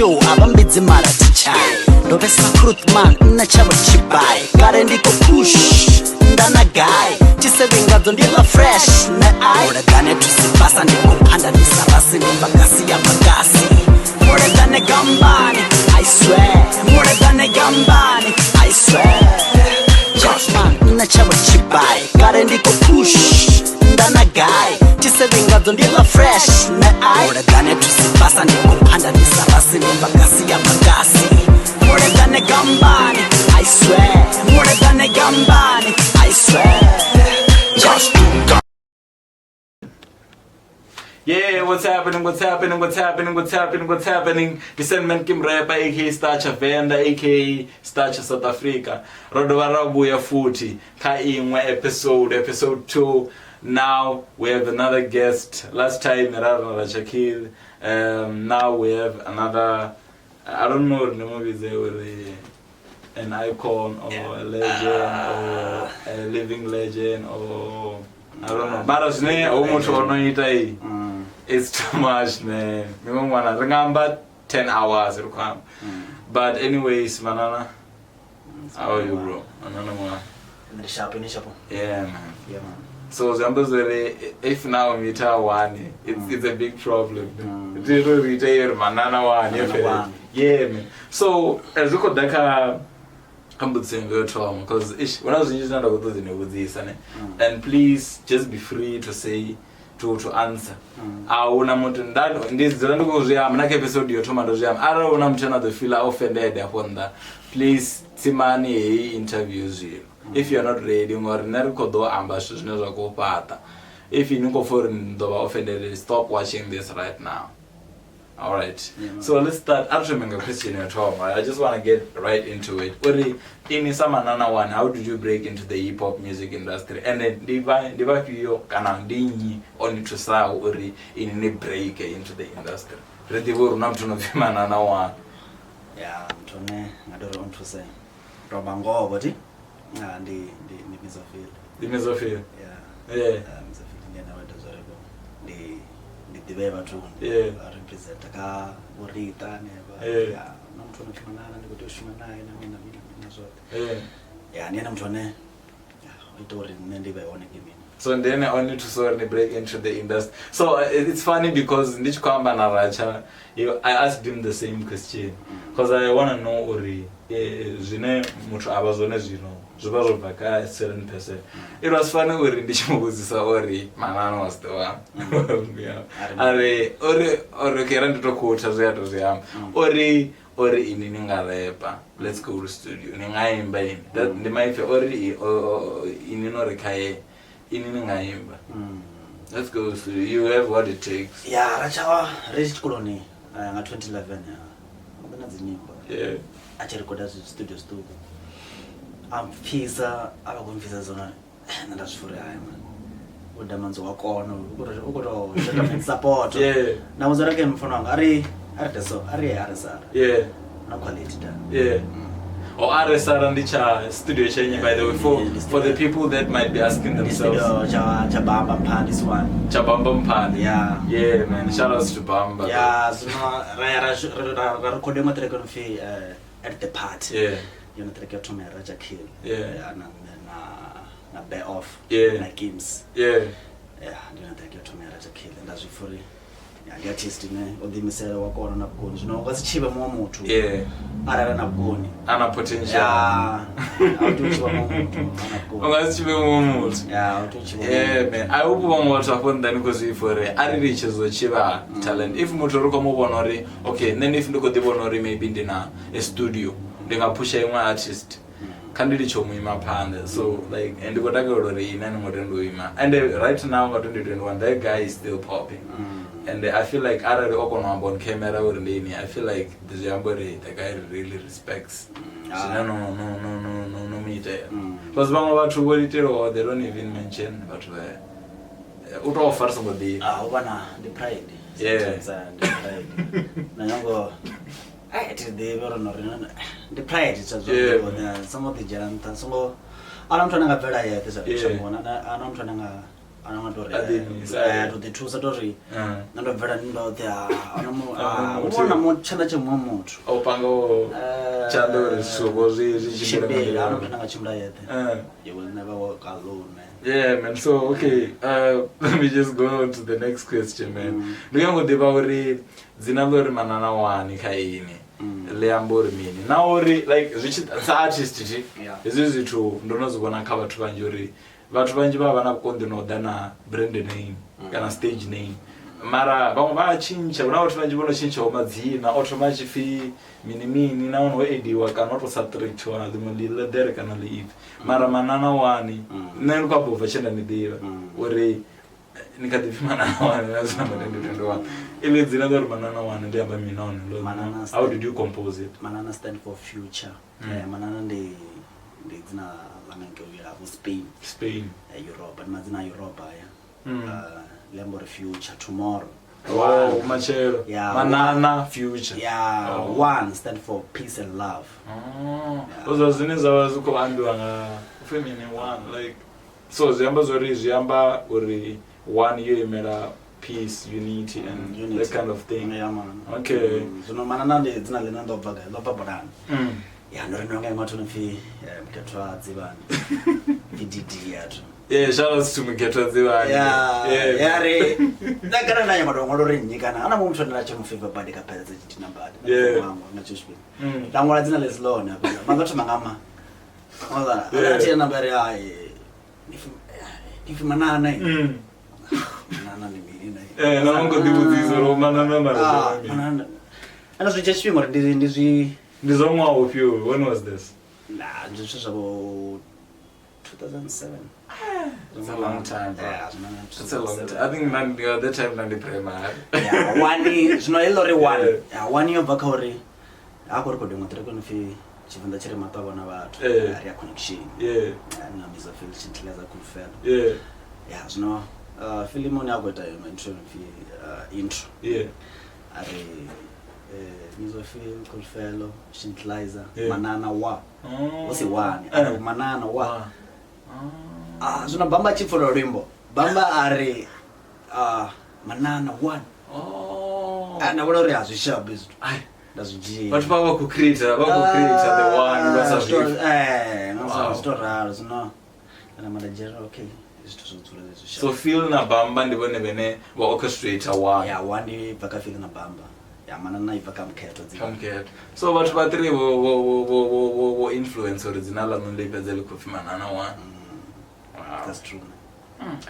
show a vha mbidzi mara thitshai ndo vhesa truthman nṋe tshavho tshibai kale ndi khou push nda na guy tshisevingadzo ndi ḽa fresh ne ai muledane thusibasa ndi khou phanda ndi sa rasi ndi mbagasi ya bagasi muledane gambani I swear muledane gambani I swear Churchman nṋe tshavho tshibai kale ndi khou push nda na guy tshisevingadzo ndi ḽa fresh ne ai muledane thusibasa ndi khou phanda ndi sa rasi ndi mbagasi ya bagasi muledane gambani I swear muledane gambani I swear Just Yeah, what's happening? What's happening? What's happening? What's happening? What's happening? Ndi Sandman Kim Rapper, aka Starcha Venda, aka Starcha South Africa. Ro dovha ra vhuya futhi kha iṅwe episode, episode 2. Now we have another guest. Last time ra ri na Shakil. Now we have another, I don't know uri ndi mu vhidze uri an icon or a legend or a living legend or I don't know. Mara zwine ho muthu o no ita i it's too much, man. Miṅwe ṅwana ri nga amba 10 hours ri khou amba. But anyways, Manana, how are you, bro? Manana mwana. Ndi sharp, ni sharp. Yeah, man. Yeah, man. So zwi amba zwori if now meter one, it's a big problem. Ri ri ri ita uri Manana one yo Manana fhela. one. Yeah, man. So zwi khou ḓa kha mbudziso yo thoma because ish hu na zwinzhi zwine nda khou ṱoḓa ni vhudzisa ne. And please just be free to say to answer. A huna muthu nda ndi dzula ndi khou zwi amba na kha episode yo thoma ndo zwi amba arali huna muthu ane a ḓo feela offended afho nnḓa, please tsimani heyi interview zwino if you're not ready, ngori nṋe ri khou ḓo amba zwithu zwine zwa khou fhaṱa. If ni khou pfa uri ni ḓo vha offended, stop watching this right now. All right. Yeah, man. So let's start. A ri thome nga question yo thoma. I just want to get right into it. Uri ini sa Manana One, how did you break into the hip hop music industry? And then ndi vha ndi vhafhio kana ndi nnyi o ni thusaho uri ini ni break into the industry? Ri ḓivhe uri hu na muthu no pfi Manana One. Ya, muthu ane nga tori o nthuse to amba ngoho ti ndi Mizofil. Ndi Mizofil. Yeah. Mizofil ndi ene wa ita zwa uri vho ndi ḓivhee vhathuni. Vha representa kha vho Rita hanevha. Ya, na muthu ano pfi Manana ndi khou tea u shuma naye na mini na mini na mini na zwoṱhe. Ya, ndi ene muthu ane ya, o ita uri nṋe ndi vhe hone gemini. So then I only to sort of break into the industry. So it's funny because ndi tshi khou amba na Racha, I asked him the same question because I want to know uri zwine muthu avha zwone zwino zwi vha zwo bva kha certain person. It was funny uri ndi tshi mu vhudzisa uri Manana was the one. Yeah. Ari uri okay, ra ndi to quote zwe a to zwi amba. Uri ini ni nga repa, let's go to studio, ni nga imba ini. That ndi maipfi ori ini no ri khaye ini ni nga imba. Let's go to studio, you have what it takes. Ya, Racha ri tshikoloni nga 2011 ya. O vha na dzi nyimbo. A tshi rekoda zwi studio studio. A mpfisa, a vha khou mpfisa dzone. Nṋe nda zwi pfa uri hai man. U damanzi wa kona, u khou to shota man support. Na vhudza uri ke mufana wanga ari deso, ari ye RSR. Na quality da. Oh, RSR ndi cha studio chenye, by the way, for the people that might be asking Ndi themselves. studio cha Bamba Mphandi this one. Cha Bamba Mphandi. Yeah. Yeah, man. Shout outs to Bamba. Yeah, zwino ra record iṅwe track no pfi at the party. Yone track yo thoma ya Raja Kill. Yeah, na Bear Off. Na Kims. Yeah, ndi yone track yo thoma ya Raja Kill. Nda zwi pfa uri ya ndi artist ine o ḓiimisela wa kona na vhukoni. Zwino u nga si tshivhe muṅwe muthu. Arali ana vhukoni. Ana potential. Ya, a u tea u tshivha muṅwe muthu ana vhukoni. U nga si tshivhe muṅwe muthu. Ya, a u tea u tshivha muṅwe Yeah, muthu. man. I hope vhaṅwe vhathu afho nnḓa ni khou zwi pfa uri a ri litshe zwo tshivha talent. If muthu ri khou mu vhona uri okay, nṋe if ndi khou ḓi vhona uri maybe ndi na a studio, ndi nga phusha iṅwe artist. Kha ndi litshe u mu ima phanḓa. So like, and ndi khou takalela uri ine a ni ngo tenda u ima. And right now nga 2021 that guy is still popping. And I feel like arali o kona u amba on camera uri ndi ini, I feel like zwi amba uri the guy really respects zwine no mu itela. Because vhaṅwe vhathu vho itelwaho they don't even mention vhathu vha u tou fa ri songo ḓivha. Ah, u vha na ndi pride. Yeah. Sometimes, ndi pride. Na nyango ai thi ḓivhi uri no ri ndi pride tsha zwa Yeah. songo ḓi dzhiela nṱha, songo ana muthu ane nga bvela yeṱhe zwa Yeah. shangoni, ana muthu ane nga Ana nga tori A ḓiimisa, eh. To ḓi thusa tori nṋe ndo bvela ndi ndoṱhe ana mu Ahuna muthu. vhona mu tshanḓa tsha muṅwe muthu. O pangaho tshanḓa uri zwithu vho zwi tshimbile nga Tshimbila nḓila ana muthu ane nga tshimbila yeṱhe. You will never walk alone, man. Yeah, man. So, okay, let me just go on to the next question, man. Ndi nyago u ḓivha uri dzina ḽo uri Manana Wani kha ini ḽi amba uri mini, na uri like zwi tshi sa artist thi hezwi zwithu ndo no zwi vhona kha vhathu vhanzhi uri vhathu vhanzhi vha vha na vhukonḓi no ḓa na brand name kana stage name, mara vhaṅwe vha a tshintsha. Hu na vhathu vhanzhi vho no tshintshaho madzina, o thoma a tshi pfhi mini mini nahone ho ediwa kana o to subtractiwa ḽiṅwe ḽi ḽeḓere kana ḽiipfi, mara Manana Wani nṋe ndi khou amba ubva tshe nda ni ḓivha uri ni kha ḓi pfhi Manana Wani na zwino 2021. Iḽi dzina ḽa uri Manana Wani ndi amba mini nahone ḽo Manana how did you compose it? Manana stand for future. Manana ndi dzina ḽa nga ngei vho Spain. Spain. Europa, ndi madzina a Europa aya. Ḽi amba uri future, tomorrow. Oh, matshelo. Yeah. Manana future. Yeah, Oh. One stand for peace and love. Oh. Zwa zwine zwa vha zwi khou ambiwa nga upfi mini one, like so zwi amba zwori zwi amba uri one yo imela peace, unity and Unity. that kind of thing. Yeah, man. Okay. Zwino Manana ndi dzina ḽine ndo bva gai, ḽo bva Bolani. Ya ndo ri nga ṅwathu no pfi Mukhethwa Dzivhani. Pfi DD yathu. Yeah, shout out to Mukhethwa Dzivhani. Ya, Yeah. ya ri nda kana na nyama ndo ri nnyi kana ana muthu ane a tshi mu favor badi ka phela dza tshidina badi. Yeah. Wangu nga tsho tshifhinga. Mm. Nda ṅwala dzina ḽi si ḽone hafha. Manga thoma nga ma. Ngoza Yeah. a thi namba ri ai. Ndi pfi Manana. Mm. Manana ndi mini na? Eh, na ngo ḓi vhudzisa uri Manana mara Ah, zwi amba mini. Manana. Ana zwi dzhia tshifhinga uri ndi zwi Ndi zwa ṅwaha ufhio? When was this? Na ndi zwithu zwa vho 2007. It's a long time, bro. Yeah, zwino nga It's a long time. I think na ndi that time na ndi primary. Yeah, one zwino heḽo ri one. Yeah. Yeah, one yo bva kha uri ha khou rekhodiwa nga track no pfi Tshivenḓa tshi re maṱo a vhona vhathu. Yeah. Ri ya connection. Yeah. Yeah, na Mizo Phil Tshinthilaza Khulufhelo. Yeah. Yeah, zwino film one a khou ita yone intro no pfi intro. Yeah. A ri Mizo Phil Khulufhelo Tshinthilaza Yeah. Manana wa. Oh. Hu si one. A ri Manana wa. Ah. Ah, zwino Bamba tshi pfula luimbo. Bamba a ri Manana one. Oh. Ah, nda vhona uri a zwi shabi zwithu. Ai. Nda zwi dzhia. Vhathu vha vha khou create, vha khou create the one vha sa zwi. Eh, nga Wow. zwi to ralo zwino kana mara dzhia okay, zwithu zwo dzula zwi shabi. So Phil na Bamba ndi vhone vhene vha orchestrator one. Ya one ndi bva kha Phil na Bamba. Ya Manana i bva kha Mukhetho dzina. Kha Mukhetho. So vhathu vha three vho influence uri dzina ḽaṋu ḽi fhedze ḽi khou pfi Manana one. Wow. That's true.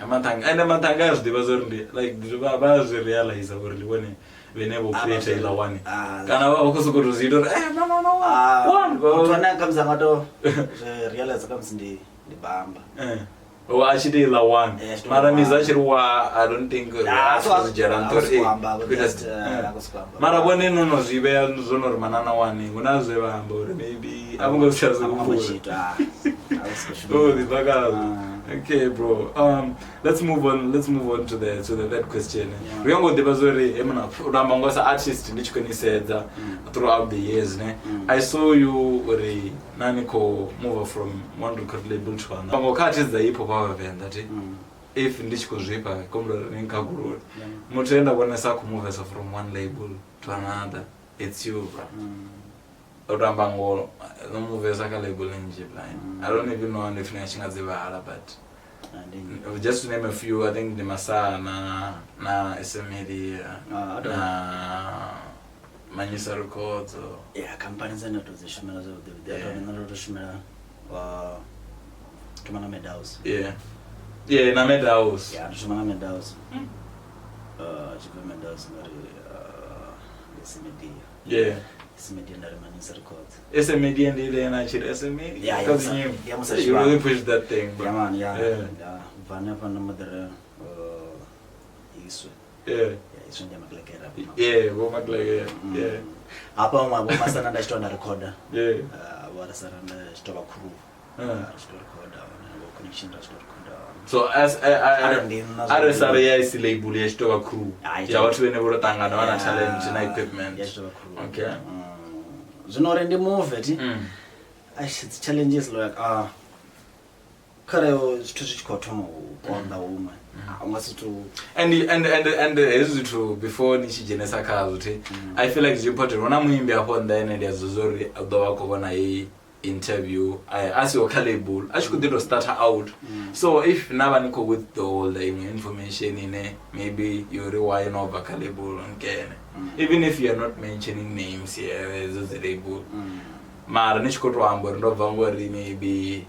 Mathanga ende mathanga a zwi ḓivha zwa uri ndi like vha zwi realize uri ndi vhone vhene vho create iḽa one. Kana vha vha khou sokou tou zwi ita uri Manana one. Muthu ane khamusi a nga to zwi realize khamusi ndi Bamba. O a tshi ita iḽa one. Eh, a tshi ita Mara iḽa Mizo a one. tshi ri wa, I don't think uri Ah, a so tshi zwi dzhiela a nṱha uri, si amba, khou ita just, a khou sokou amba. Mara vhone no no zwi vhea zwo no ri Manana one, hu na zwe vha amba uri maybe a vho ngo zwi tsha zwi A vho ngo humbula. tshi ita, ah, a vho sokou shuma. Oh, the bugger. Ah. Okay, bro. Let's move on. Let's move on to the third question. Yeah. Ri ngo ḓivha zwo ri he muna u amba ngo sa artist ndi tshi khou ni sedza throughout the years, ne. I saw you uri na ni khou move from one record label to another. Ngo kha artist dza hip hop vha Venḓa thi. If ndi tshi khou zwifha kombela uri ni khakhulule. Muthu enda vhona sa khou move from one label to another. It's you, bro. U tamba ngo no muvesa kha label nnzhi blind. I don't even know if ni tshi nga dzi vhala, but just to name a few, I think ndi Masana na SMedia na Manyisa Records. Yeah, company dzine nda to dzi shumela zwavhuḓi vhuḓi. Yeah. Nda to shumela thoma na Madhouse. Yeah. Yeah, na Madhouse. Yeah, ndo shuma na Madhouse. Tshi bva Madhouse ngari ndi SMedia. Yeah. SMedia nda ri Manyisa Records. SMedia ndi ile na tshiri SMedia. Yeah, yeah, Because you yeah, Musa you Shivambu. really push that thing, bro. Yeah, man, yeah. Yeah. Yeah. Bva hanefha ndo mbo ḓi ri Iswe. Yeah. Yeah, Iswe ndi ya Maglekera hafha. Yeah, vho Maglekera. Yeah. Hafha huṅwe vho Masana nda tshi to nda rekhoda. Yeah. Vho Rasana nda tshi to vha crew. Ri tshi to rekhoda, vho Connection ra tshi to rekhoda. So as I don't need na a re zwa- sa re ya isi label ya tshi to vha crew. Ah, Ya vhathu vhene vho to ṱangana vha na Yeah, talent na equipment. ya tshi to vha crew. Okay. Zwino uri ndi move thi. Eish, it's challenges like kharali zwithu zwi tshi khou thoma u konḓa huṅwe. U nga si tu And hezwi zwithu before ni tshi dzhenesa khazwo thi, I feel like zwi important. Huna muimbi afho nnḓa ene ndi a zwi uri u ḓo vha khou vhona heyi interview a siho kha label, a tshi khou ḓi tou starter out. So if na vha ni khou withhold iṅwe information ine maybe yori why no bva kha label nkene, even if you are not mentioning names here, hedzo dzi label, mara ni tshi khou tou amba uri ndo bva ngori maybe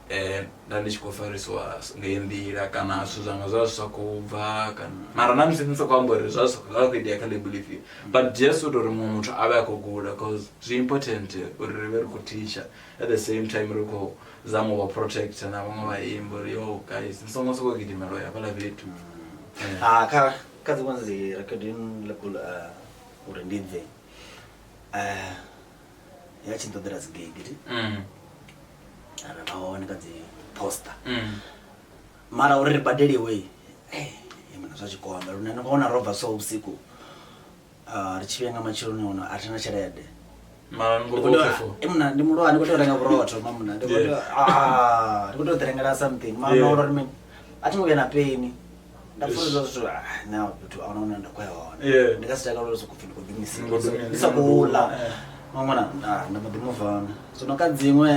nda ndi tshi khou farisiwa nga heyi nḓila, kana zwithu zwanga zwa zwi sa khou bva, kana mara na musi ni sa khou amba uri zwa zwi khou itea kha label ifhio, but just u tou uri muṅwe muthu a vhe a khou guda, cause zwi important uri ri vhe ri khou teacher at the same time ri khou zama u vha protect na vhaṅwe vhaimbi uri yo guys, ni songo sokou gidimela u ya hafhaḽa fhethu. Ah, kha dziṅwe dzi recording label, uri ndi bve, ya tshi nṱoḓela dzi gig ti ra vha hone kha dzi poster, mara uri ri badeliwe, mana zwa tshi konḓa lune ni vhona ro bva so vhusiku, ri tshi vhuya nga matsheloni ono a thina tshelede. Mara ni Ndi khou khou tea- perform. Muna ndi mulwane, ndi khou tea u renga vhurotho mamuna, ndi khou tea ndi khou tea u ḓi rengela something mara uri mini, a thi ngo vhuya na peni. Nda pfha uri zwa zwithu, na fhethu ahuna hune nda khou ya hone. Ndi nga si takalele u sokou pfhi ndi khou dumisiwa. Ni khou dumisiwa. Ndi sa khou ḽa. Mangwana nda mbo ḓi move on. Zwino kha dziṅwe,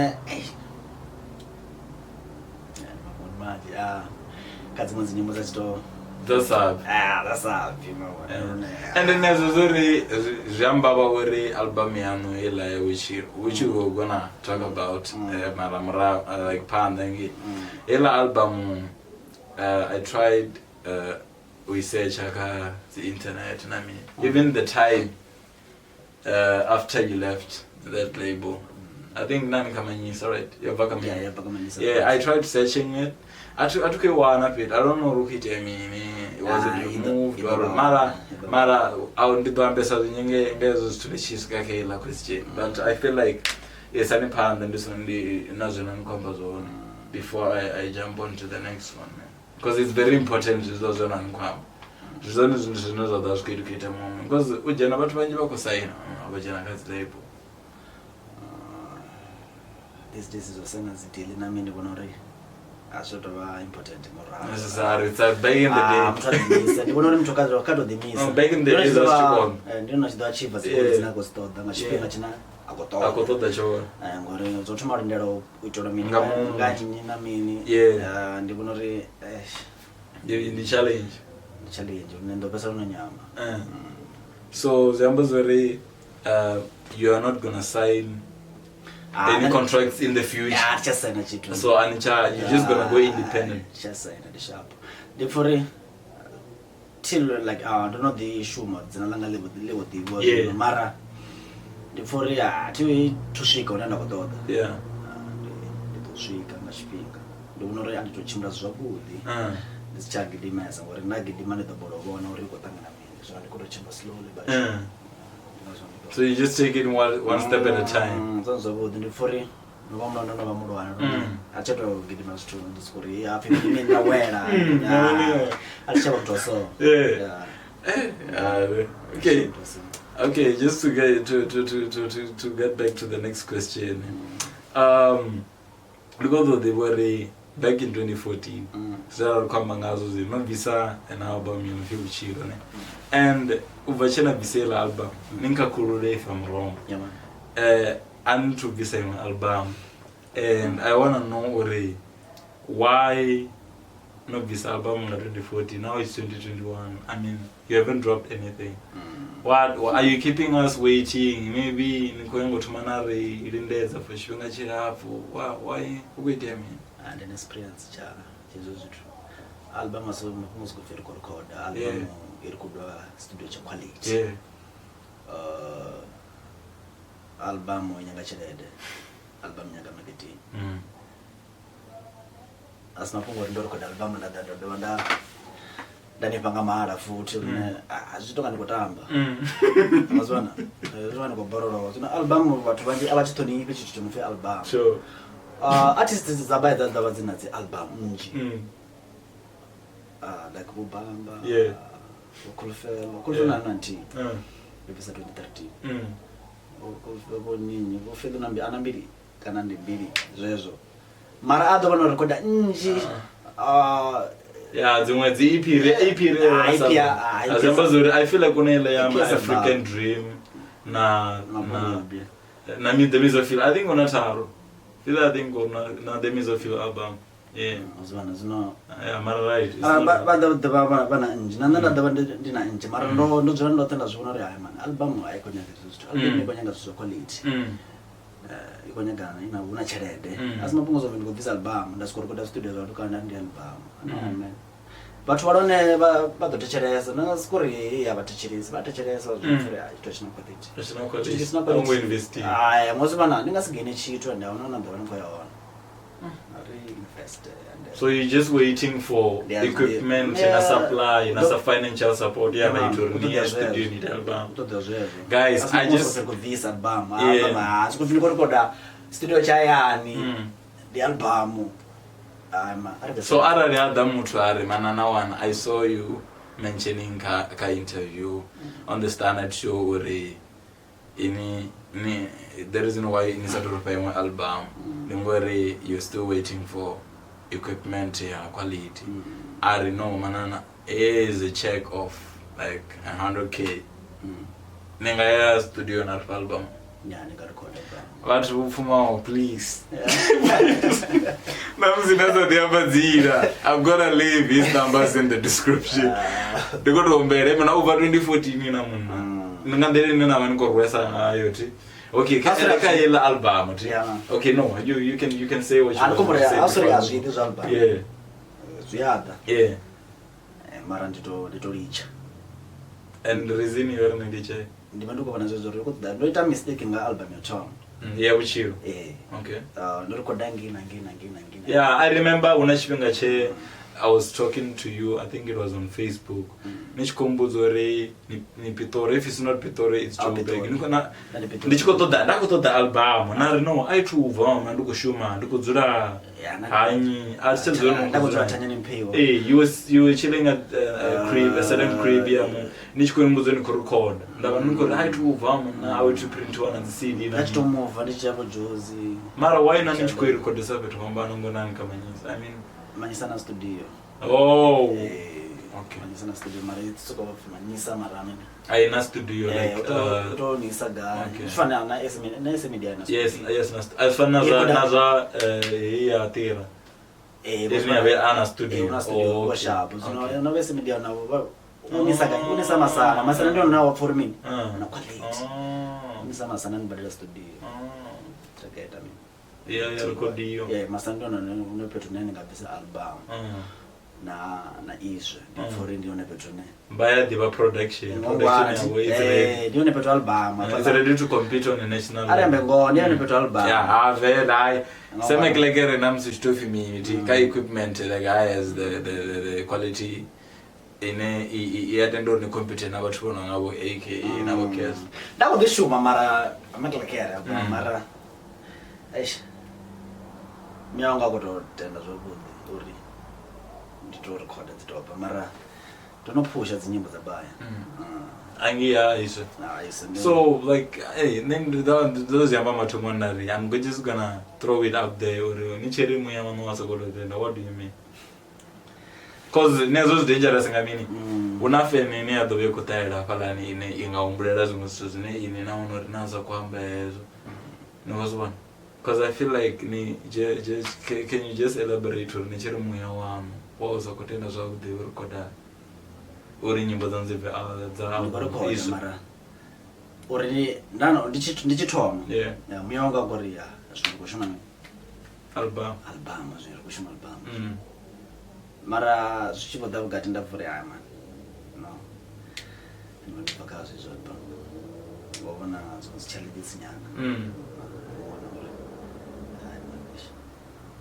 mafhungo manzhi, kha dziṅwe dzi nyimbo dza tshi to Dza sa dza sa bvi mangwana lune, And nezwo zwori zwi amba vha uri album yanu heiḽa ya vhutshilo, which we were gonna talk about, mara murahu, like phanḓa ngei heiḽa album, I tried u i searcha kha dzi internet na mini, even the time after you left that label, I think nani Kamanyisa, right? Yo bva Kamanyisa. Yeah, bva Kamanyisa. Yeah, I tried searching it. A thi khou i wana fhethu. I don't know uri hu khou itea mini. Was it Ah, removed i ḓo or vha mara hone, i ḓo vha mara a ndi ḓo ambesa zwinzhi nge hezwo zwithu ndi tshi swika kha heiḽa question. But I feel like isani phanḓa ndi so ndi na zwino ni khou amba zwone before I jump on to the next one, man. Because it's very important zwizwa zwone ni khou amba. Ndi zwone zwithu zwine zwa ḓo vha zwi khou educate muṅwe, because u dzhena vhathu vhanzhi vha khou saina, vha dzhena kha dzi label. These days zwo saina dzi deal na mini, ndi vhona uri a zwi tou vha important ngoralo. Necessary. It's like back in the day. Muthu a ḓimisa, ndi vhona uri muthu kha to ḓimisa. No, back in the Ndi days vhona zwa tshi zwi ḓo tshi vha- konḓa. ndi hone tshi ḓo achieve dzi goal dzine a khou dzi ṱoḓa nga tshifhinga tshine a khou A khou ṱoḓa. ṱoḓa tshone. Ngori zwo thoma u lindela u itelwa mini Nga muṅwe nga muthu. nnyi na mini. Ndi vhona uri Ndi challenge. Ndi challenge lune ndo fhedzisela no nyama. So zwi amba zwori you are not gonna sign any contracts in the future? Yeah, thi tsha saina tshithu. So ani tsha, you're just gonna go independent? Thi tsha saina, ndi sharp. Ndi pfha uri till like, ndo no ḓi shuma, dzina ḽanga ḽi vho ḓivhiwa zwino, mara ndi pfha uri thi thu swika hune nda khou ṱoḓa. Ndi ḓo swika nga tshifhinga. Ndi vhona uri a ndi tou tshimbila zwavhuḓi, ndi si tsha gidimesa, ngori nda gidima ndi ḓo balelwa u vhona uri hu khou ṱangana mini. Zwino ndi khou tou tshimbila slowly but sure. Ndi ngazwo ndi ḓo- So you just take it one step at a time. Zwone zwavhuḓi, ndi pfha uri no vha mulwa, ndo no vha mulwane lune a tsha tou gidima zwithu ndi soko uri ha pfhi mini mini nda wela. A thi tsha vha muthu wa so. Yeah. Okay. Muthu wa so. Okay, just to get to to to to to, to get back to the next question. Ndi khou ṱoḓa ḓivha uri back in 2014, zwe ra ri khou amba ngazwo zwino, no bvisa an album yo no pfi Vhutshilo, ne? And u bva tshe na bvisa heiḽa album, ni nkhakhulule if I'm wrong, Yeah, man. A ni thu bvisa iṅwe album, and I wanna know uri why no bvisa album nga 2014, now it's 2021, I mean, you haven't dropped anything. What are you keeping us waiting? Maybe ni khou nyanga u thoma na ri lindedza for tshifhinga tshilapfu. Why hu khou itea mini? Ndi na experience tsha hezwo zwithu. Album a si mafhungo sokou pfhi ri khou recorda album, i rekhodwa studio tsha quality. Album i nyaga tshelede, album i nyaga marketing. A si mafhungo uri ndo recorda album nda ḓa nda dovha nda nifha nga mahala futhi lune a zwi tonga ndi khou tamba. Mazwana zwi vha ndi khou borolowa. Zwino album vhathu vhanzhi a vha tshi ṱhonifhi tshithu tsho no pfhi album. Artists dza bae dza ḓovha dzi na dzi album nnzhi. Like vho Bamba, vho Khulufhelo, Khulufhelo na nthihi. Yo bvisa 2013. Vho Khulufhelo, vho nnyi, vho Felo na ana mbili kana ndi mbili zwezwo. Mara a ḓo vha no recorda nnzhi. Ya, dziṅwe dzi EP ri EP ri Ah, EP ah, EP zwi amba zwa uri I feel like una ile ya EP ya African Dream na Na na Bobby. na mi The Mizo Feel. I think una tharu. Feel I think una na The Mizo Feel album. Yeah. Zwino zwino Yeah, mara right. It's Ah, not- vha ḓo ḓo vha vha na nnzhi na nṋe nda ḓo vha ndi na nnzhi mara ndo dzula ndoṱhe nda zwi vhona uri hai man album a i khou nyaga hezwi zwithu, album i khou nyaga zwithu zwa quality. I khou nyaga ina hu na tshelede. A si mafhungo zwa ndi khou bvisa album nda soko rekoda studio zwa kana ndi album. No man, vhathu vha lone vha ḓo thetshelesa na siko ri ya vha thetshelesi, vha thetshelesa vha zwi pfha uri tshithu a tshi na quality. Tshi na quality. Tshithu tshi na A wo ngo quality. investiwa. Hai, ngozi vhana ndi nga si gene tshithu and ahuna na ḓo vha ni khou ya hone. Ri invest and So you're just waiting for Yeah, equipment yeah. na supply na Don't- sa financial support ya Yeah, right uri ni ya ṱoḓea studio zwezwo. ni ite album. U ṱoḓea zwezwo. Guys, A si I mafhungo just- zwa u bvisa album. Yeah. Album a si khou pfi ndi khou rekoda studio tsha hayani. Ndi album. Hai ma, a ri bvise. So arali ha ḓa muthu a ri manana wana I saw you mentioning ka interview on the Standard Show uri ini ni the reason why ni sa tou fha iṅwe album ndi ngori you're still waiting for equipment ya quality. A ri no manana, here is a check of like 100K. Ni nga ya studio na ri fha album. Yeah, ndi nga record album. Vhathu vho pfumaho, please. Na musi nda sa ḓi amba dzina, I'm gonna leave his numbers in the description. Ndi khou tou humbela mina u bva 2014 na munna. Ndi nga nḓila ine na vha ni khou rwesa ngayo thi. Okay, kha Asuri kha a zwi- heiḽa album thi. Yeah. Okay, no, you can say what you A ndi want khou to humbula, say a sori a before. zwi ḓi zwa album. Yeah. Zwi a ḓa. Yeah. Mara ndi to litsha. And reason yo ri ni litshe? Ndi vha ndi khou vhona zwezwo uri khou ṱoḓa ndo ita mistake nga album ya thoma. Ya vhutshilo. Ee. Okay. Ah, ndo rekoda ngei na ngei na ngei na ngei na. Yeah, I remember huna tshifhinga tshe I was talking to you, I think it was on Facebook. Ni tshi khou mbudza uri ni Pitori, if it's not Pitori, it's Ah, Joburg. Pitori. Ni khou na Na ndi Pitori. ndi tshi khou ṱoḓa nda khou ṱoḓa album na ri no a i thu bva mama ndi khou shuma ndi khou dzula Yeah, na- hanyi a thi tsha dzula Nda khou dzula Thanyani Mphiwa. Eh, you were chilling at a crib, a certain crib ya mu ni tshi khou mbudza ni khou record. Nda vha ni khou ri a i thu bva mama a u printiwa na dzi CD na. Nda tshi to mova ndi tshi ya vho Jozi. Mara why na ni tshi khou i recordesa fhethu fhambano ngonani kha Manyisa? I mean, Manyisa na studio. Oh. Eh, Okay. Manyisa na studio mara it's soko Manyisa mara mina. Aina studio Eh, like uto nisa ga. okay. Fana na SM na SM media na. Yes, studio. yes, na as fana na Yeah, zwa na zwa ya tira. Eh, Yes, ni ana studio. Eh, una studio Oh, oh, okay. sharp. Zwino Okay. no SM media na vho unisa ga unisa masana. Masana ndi na wa for me. Na quality. Oh. Unisa masana ni badela studio. Oh. Treketa mina. Yeah, record iyo. Yeah, masana ndi na no fhethu nene nga bvisa album. Na izwe. Ndi pfori ndi hone fhethu ne. Vha ya ḓivha production. Production yavho is ready. Eh, ndi hone fhethu album. It's ready to compete on a national Ari ambe level. ngoho ndi hone fhethu album. Yeah, ha vele hayi. Ngongwana. Semeklekere na musi tshi to pfi mini thi ka equipment the guy has the quality ine i ya tenda uri ni compete na vhathu vho no nga vho AKA na vho Kes. Nda khou ḓi shuma mara makelekere mara eish miya wanga khou tou tenda zwavhuḓi uri ndi to rekhoda dzi toba mara ndo no phusha dzi nyimbo dza baya. Angi ya izwo. Ah, yes, ndi- So like hey, nṋe ndi ḓo zwi amba mathomoni nda ri I'm just gonna throw it out there uri ni tshi ri muya waṋu wa sokou tou tenda, what do you mean? Cause nezwo zwi dangerous nga mini? Hu na fene ine ya ḓo vha i khou ṱalela hafhaḽani ine i nga humbulela zwiṅwe zwithu zwine ini na wana uri na zwa khou amba hezwo. Ni khou zwi vhona? Cause I feel like ni just, can you just elaborate uri ni tshi ri muya waṋu wa u sa khou tenda zwavhuḓi u rekoda uri nyimbo dzaṋu dzi bve dza Ndi khou rekhoda izwo. mara uri ndano ndi tshi thoma. Yeah. Ya, muya wanga khou ri ya zwino ri khou shuma Album. Album zwino ri khou shuma album. Mara zwi tshi vho ḓa vhukati nda pfa uri hai man no ndi bva kha zwezwo album ngo vhona dziṅwe dzi tshelede dzi nyana. Vhona uri hai man eish.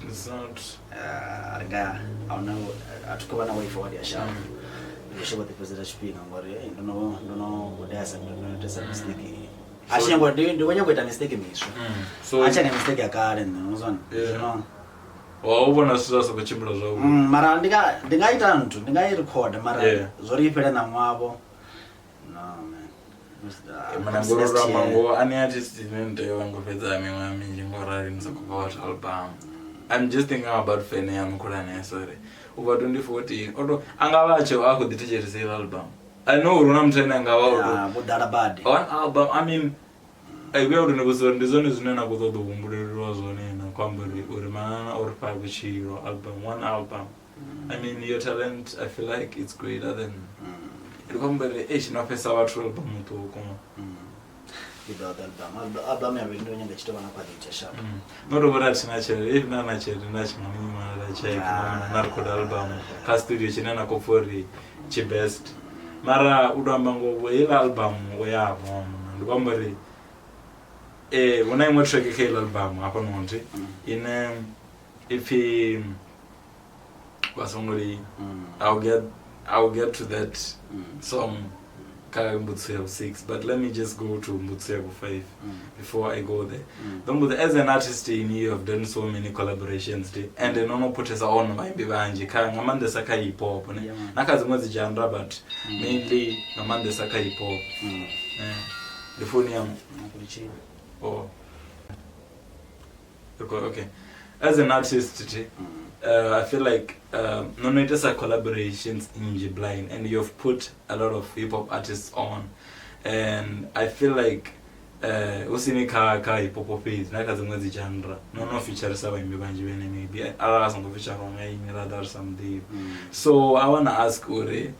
It's not. Eh, ri nga ahuna a thi khou vha na way forward ya shango ndi tshi vho ḓi fhedzela tshifhinga ngori eh, ndo no gudesa ndo no itesa mistake a tshi nyago ndi khou nyago ita mistake miswa. So A tshi anga mistake ya kale nṋe uzwana. Yeah. Zwino wa u vhona zwithu zwa sa khou tshimbila zwavhuḓi. Mara ndi nga ita nthu ndi nga i record mara Yeah. zwo ri i fhele na ṅwavo no man. Ah, Mana next ngori year. amba ngoho ani artist ine ni tea u vha ngo fhedza miṅwaha minzhi ngo rali ni sa khou fha vhathu album. I'm just thinking about fene yaṋu khulwanesa uri U bva 2014 oto a nga vha a tshe a khou ḓi thetshelesa iḽa album. I know uri hu na muthu ane a nga vha o to vho ḓala badi. One album, I mean, I vhuya uri ni vhudza uri ndi zwone zwine na khou ṱoḓa u humbulelwa zwone na khou amba uri uri Manana o ri fha vhutshilo album, one album. I mean, your talent, I feel like it's greater than ndi khou amba uri eish no fhesa vhathu album muṱuku. Ndi ḓo ḓa album album ya vhuvhili ndo nyaga tshi tou vha na quality sharp. No to vhori a thina tshelede, if na na tshelede na tshi nga ni ṅwalela check na record album kha studio tshine na khou pfha uri tshi best. Mara u to amba ngoho heiḽa album u ya vhona ndi khou amba uri hu na iṅwe track kha heiḽa album hafhanoni ine ipfhi vha songo lini. I'll get to that song kha mbudziso ya vhu-6, but let me just go to mbudziso ya vhu-5 before I go there. Ndo mbudzo, as an artist in you have done so many collaborations ti and no no putesa on vhaimbi vhanzhi kha nga maanḓesa kha hip hop ne na kha dziṅwe dzi genre, but mainly nga maanḓesa kha hip hop. Ndi foni yaṋu? Oh, okay. As an artist ti I feel like no no itesa collaborations nnzhi blind, and you've put a lot of hip hop artists on, and I feel like hu sini kha kha hip hop fhedzi na kha dziṅwe dzi genre no no featuresa vhaimbi vhanzhi vhene maybe arali a songo featurwa nga ini rather ri sa muḓivhi. So I wanna ask uri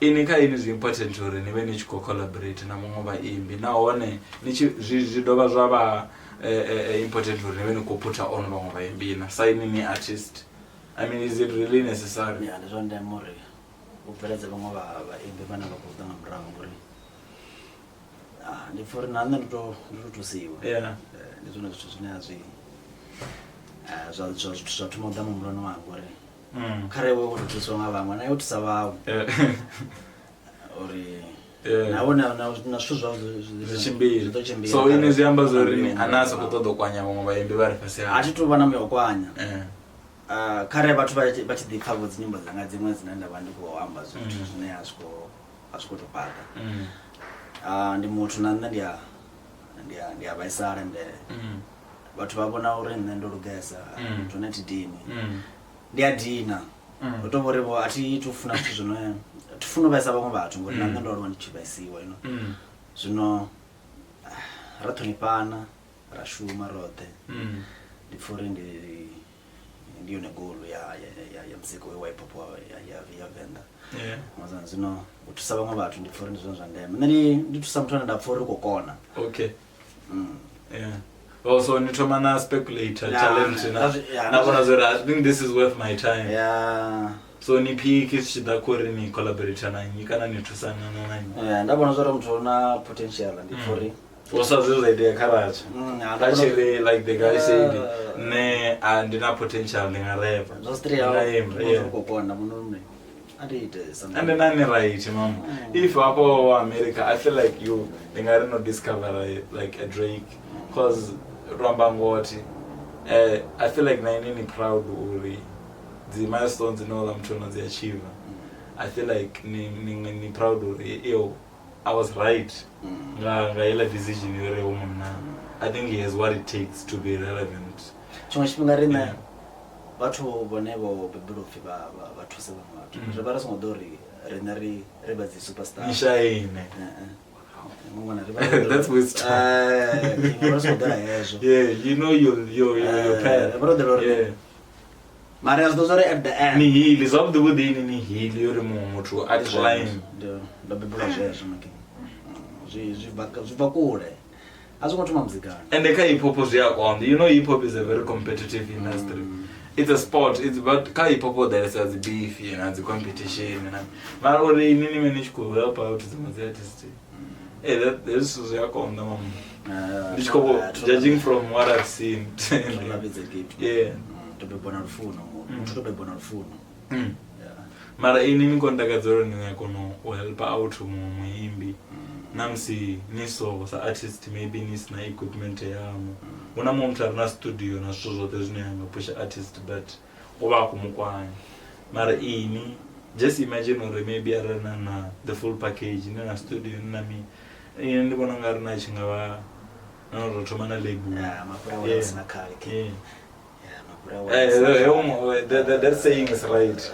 ini kha ini zwi important uri ni vhe ni tshi khou collaborate na muṅwe vhaimbi, nahone ni tshi zwi zwi dovha zwa vha important uri ni vhe ni khou putha on vhaṅwe vhaimbi na sa ini ni artist? I mean, is it really necessary? Ya, ndi zwa ndeme uri u bveledze vhaṅwe vha vhaimbi vhane vha khou ḓa nga murahu, ngori ndi pfha uri na nṋe ndi to ndi to thusiwa. Ndi zwone zwithu zwine a zwi zwa zwa zwa thoma u ḓa muhumbuloni wanga uri kharali wo to thusiwa nga vhaṅwe na yo thusa vhaṅwe uri nawe na na na zwithu zwau zwi tshimbile, zwi ḓo tshimbila. So ini zwi amba zwa uri ni ana a sa khou ṱoḓa u kwanya vhaṅwe vhaimbi vha re fhasi a thi tu vha na muya u kwanya. Kharali vhathu vha tshi ḓi pfha vho dzi nyimbo dzanga dziṅwe dzine nda vha ndi khou amba zwithu zwine a zwi khou a zwi khou tou fhaṱa. Ndi muthu na nṋe ndi a ndi a ndi a vhaisala, ende vhathu vha vhona uri nṋe ndo lugesa muthu ane thi dini, ndi a dina. Hu tou vha uri vho a thi tu funa zwithu zwine thi funi u vhaisa vhaṅwe vhathu, ngori na nṋe ndo aluwa ndi tshi vhaisiwa, you know. Zwino ra ṱhonifhana ra shuma roṱhe, ndi pfha uri ndi ndi yone goal ya ya ya, ya muzika wa hip hop ya ya ya Venḓa. Ngazwo zwino u thusa vhaṅwe vhathu ndi pfha uri ndi zwone zwa ndeme. Nṋe ndi ndi thusa muthu ane nda pfha uri u khou kona. Okay. Yeah. Oh, so ni thoma na speculator talent na na vhona zwo ri I think this is worth my time. So ni pick zwi tshi ḓa khori ni collaborate na nnyi kana ni thusana na nnyi? Yeah, nda vhona zwa uri muthu una potential ndi pfha uri O sa zwe zwa itea kha Ratsha. A tshi ri like the guy said, nṋe a ndi na potential, ndi nga rapper. Zwa straight Ndi nga imba, yeah. khou kona vhona uri a ndi ite something. And then ni right, mama. If hafho wa America, I feel like you ndi nga ri no discover like a Drake, cause ro amba ngoti I feel like na ini ni proud uri dzi milestones dzine ola muthu no dzi achieve. I feel like ni ni ni proud uri yo I was right nga nga iḽa decision yo ri munna, I think he has what it takes to be relevant. Tshiṅwe tshifhinga riṋe vhathu vhone vho bebelwa upfhi vha vha vha thuse vhaṅwe vhathu, ri vha ri songo ḓo uri riṋe ri ri vha dzi superstar. Ni shaine. Mungwana ri vha ri That's wisdom. Ri vha ri songo ḓela hezwo. Yeah, you know your path. Ri vha ro ḓela uri mara zwi ḓo zwa uri at the end Ni heal zwavhuḓi vhuḓi, ini ni heal uri muṅwe muthu a climb. Ndo bebelwa zwezwo maki, zwi zwi bva zwi bva kule, a zwi ngo thoma muzikani. And kha hip hop zwi a konḓa. You know, hip hop is a very competitive industry. It's a sport, it's but kha hip hop ho ḓalesa dzi beef na dzi competition na mara uri ini ni vhe ni tshi khou help out dziṅwe dzi artist, that hezwi zwithu zwi a konḓa mama. Ndi tshi khou judging from what I've seen. Love is a gift. To bebwa na lufuno, muthu to bebwa na lufuno. Mara ini ni khou ntakadza uri ni a kona u help out muṅwe muimbi na musi ni so sa artist maybe ni sina equipment yaṋu, hu na muṅwe muthu a re na studio na zwithu zwoṱhe zwine a nga pusha artist, but u vha a khou mu kwanya. Mara ini just imagine uri maybe arali na na the full package, ni na studio, ni na mini, ini ndi vhona unga ri na tshi nga vha na no tou thoma na label. Ya mafhura wala sina khale ke. Ya. That saying is right.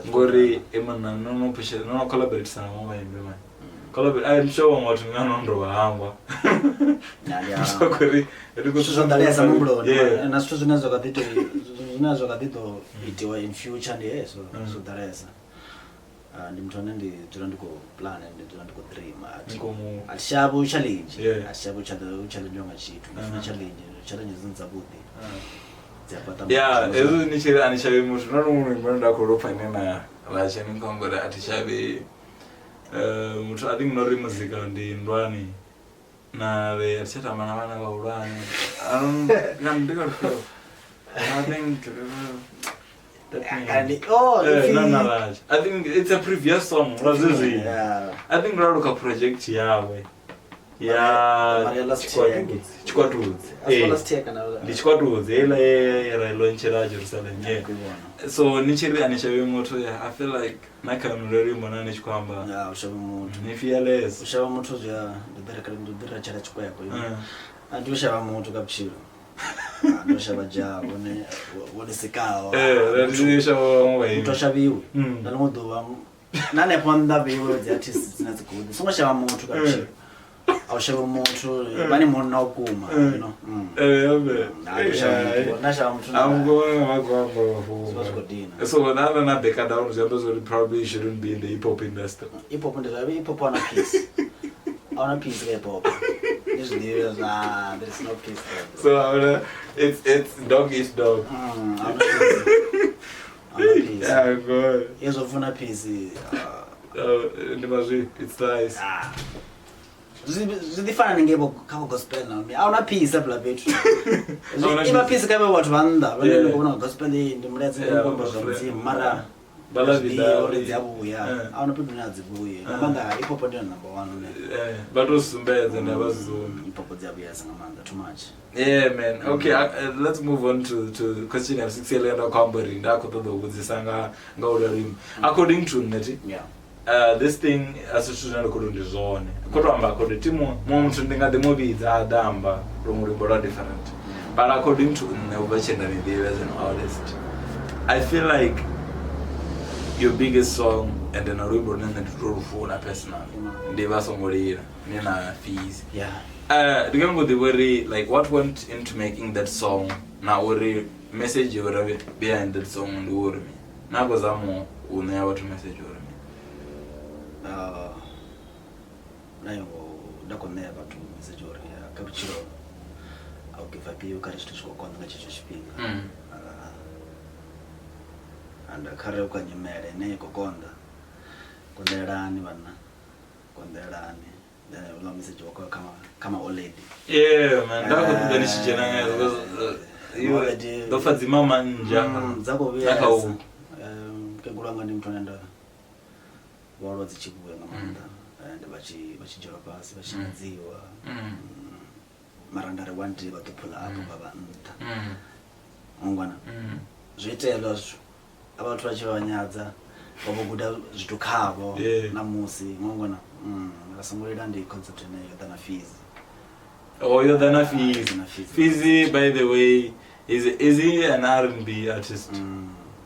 Ngori emana no no pushe no no collaborate na vhaṅwe vhaimbi man. Collaborate I'm sure vhaṅwe vhathu nga no ndo vha hangwa. Ngori ri khou zwo ḓalesa muhumbuloni na zwithu zwine zwa kha ḓi to zwine zwa kha ḓi ḓo itiwa in future ndi hezwo zwo ḓalesa. Ndi muthu ane ndi dzula ndi khou plan, ndi dzula ndi khou dream. A thi shavhi u challenge, a thi shavhi u challenge nga tshithu. Ndi funa challenge, challenge dzine dzavhuḓi. Dzi a fhaṱa. Yeah, hezwi ni tshi ri a ni shavhi muthu na luṅwe luimbo nda khou lupfa ni na Ratshe ni khou amba uri a thi shavhi muthu. I think no ri muzika ndi ndwani na ri a thi tsha tamba na vhana vhahulwane. I don't ndi kha lufhio. I think oh, I think it's a previous song lwa zwezwino. I think lwa lu kha project yawe ya Tshikwatudzi. Ndi Tshikwatudzi heiḽa ye ra i launchela Jerusalem. Yeah. So ni tshi ri a ni shavhi muthu, yeah, I feel like na kha lwonolwo luimbo na ni tshi khou amba Ya, u shavha muthu. Ni fearless. U shavha muthu zwi a ndi ḓi ndi ḓi retshela tshikwekwe. A ndi u shavha muthu kha vhutshilo. Ndi u shavha dzha vhone vhone sikaho. Muthu a shavhiwi. Na ḽiṅwe ḓuvha na hanefho nnḓa vheiwe dzi artist dzine dzi khou ḓi songo shavha muthu kha vhutshilo. A u shavhi muthu, vha ni munna wa vhukuma, you know. Na shavha muthu. Zwi vha zwi khou dina. So na na na back down zwi amba zwori probably you shouldn't be in the hip hop industry. Hip hop ndi zwa hip hop ana peace. Auna peace ka hip hop. Ndi zwi ḓivha zwa there is no peace there. So auna it's dog eat dog. Auna peace. Auna peace. Yeah, good. Yezwo funa peace. Ndi mazwi, it's nice. Zwi ḓi fana ningei kha vho gospel na a huna peace hafhaḽa fhethu. I vha peace kha vhathu vha nnḓa vhane ndi khou vhona gospel ndi mulaedza ndi khou amba zwa Mudzimu mara uri dzi a vhuya a huna fhethu hune a dzi vhuye nga maanḓa hip hop ndi yone number one hune vha to sumbedza nda vha zumbi hip hop dzi a vhuyesa nga maanḓa too much. Yeah man, okay, let's move on to question ya 6 ele nda khou amba uri nda khou ṱoḓa u vhudzisa nga nga u luimbo. According to nṋe thi this thing a si zwithu zwine nda khou tou ndi zwone. Khou tou amba according to muṅwe muthu ndi nga ḓi mu vhidza a ḓa amba luṅwe luimbo lwa different. But according to nṋe u bva tshe nda ni ḓivha as an artist, I feel like your biggest song and na luimbo lune nṋe ndi tou lu funa personally ndi Vha Songo Lila ni na Fees. Ndi nga ngo ḓivha uri like what went into making that song na uri message yo re behind that song ndi uri mini? Na khou zama u ṋea vhathu message uri mini? Nayo nda khou ṋea vhathu message uri kha vhutshilo a u give up kha ri zwithu zwi khou konḓa nga tshetsho tshifhinga. And kha ri u kha nyimele ine i khou konḓa, konḓelelani vhanna, konḓelelani. Then houḽa message wa khou ya kha ma old lady. Yeah man, nda khou ṱoḓa ni tshi dzhena nga hezwo because ndo pfa dzi mama nnzhi hafha. Dza khou Na kha vhuyesa. Mukegulu wanga ndi muthu ane nda vhaaluwa dzi tshi vhuya nga maanḓa and vha tshi vha tshi dzhielwa fhasi vha tshi nyadziwa. Mara nda ri one day vha ḓo pull up vha vha nṱha. Ngwana zwo itea hezwiḽa zwithu a vhathu vha tshi vha nyadza vha vho guda zwithu khavho na musi ngwana vha songo lila ndi concept ine yo ḓa na fees. Oh, yo ḓa na Fees. Fees, by the way, is he an R&B artist?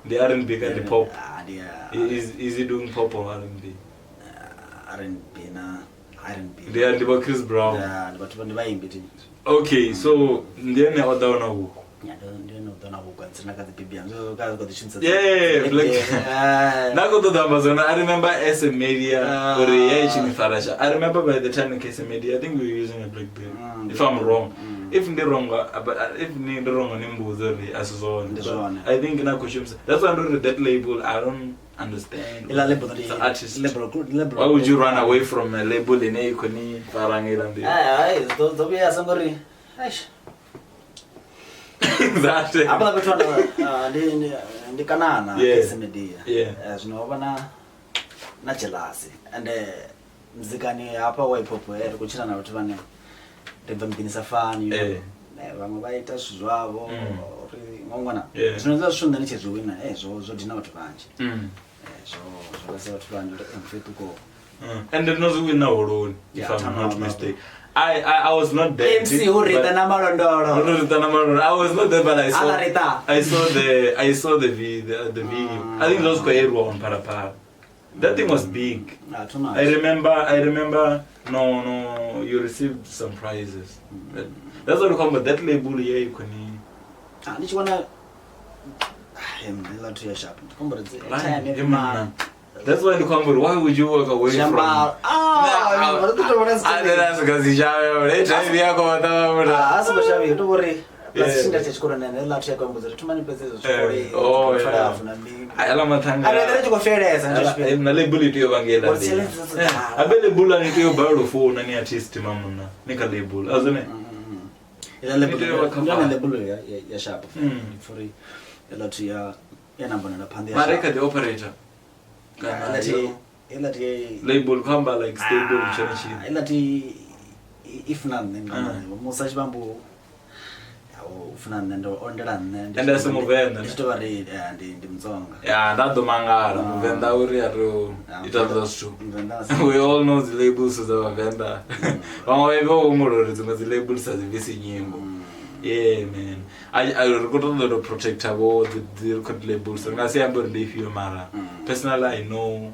Ndi R&B ka ndi pop? Is he doing pop or R&B? R&B na R&B. Ndi vho Chris Brown. Yeah, ndi vhathu ndi vhaimbi thi. Okay, so ndi ene o ḓaho na vhuko. Yeah, ndi ene o ḓa na vhuko tsina ka dzi bibi zwo ka ḓi shumisa. Yeah, black. Nda khou ṱoḓa amba zwone. I remember SM Media uri ya itshi ni fara sha. I remember by the time in SM Media, I think we were using a BlackBerry. If I'm wrong. If ndi wrong, but if ndi wrong ni mbudze uri a si zwone. Ndi zwone. I think na khou shumisa. That's why ndo ri that label I don't understand. Ila label It's an artist. Label label. Why would you run away from a label ine i khou ni fara nga iḽa nḓila? Ai ai, dzo vhuya ngori eish. That. Hafhaḽa fhethu anda ndi ndi kanana Yeah. SM Media. Yeah. Zwino ho vha na jealousy and muzikani hafha wa hip hop ri khou tshila na vhathu vhane ri bva miḓini sa fani. Vhaṅwe vha ita zwithu zwavho ri ngwana. Zwino zwa zwithu nṋe ndi tshi zwi wina zwo dina vhathu vhanzhi. Zwo zwo vhaisa vhathu vhanzhi uri mfetu ko And no zwi wina holoni, if I'm not mistaken. I was not there. MC hu rita na malondolo. Hu rita na malondolo. I was not there, but I saw. Ala rita. I saw the video. The video. I think it was quite on Phala Phala. That thing was big. Nah, too much. I remember. No. You received some prizes. That's what we call that label here. You can. Ah, this one. I'm That's why you come. Why would you walk away from? The operator. Label kwamba like stable chana ilati if none musa chibambo ufuna ndo ondela nne ende simuvenda ndichitori ndi Mutsonga. Yeah, nda domangala muvenda uri aro it was true. We all know the labels za vavenda. Vamwe vho umulori dzimwe dzi labels azivisi nyimbo. Yeah man. I record the protect abo the record labels. Ngasi yambo ndi ifyo mara. Personally I know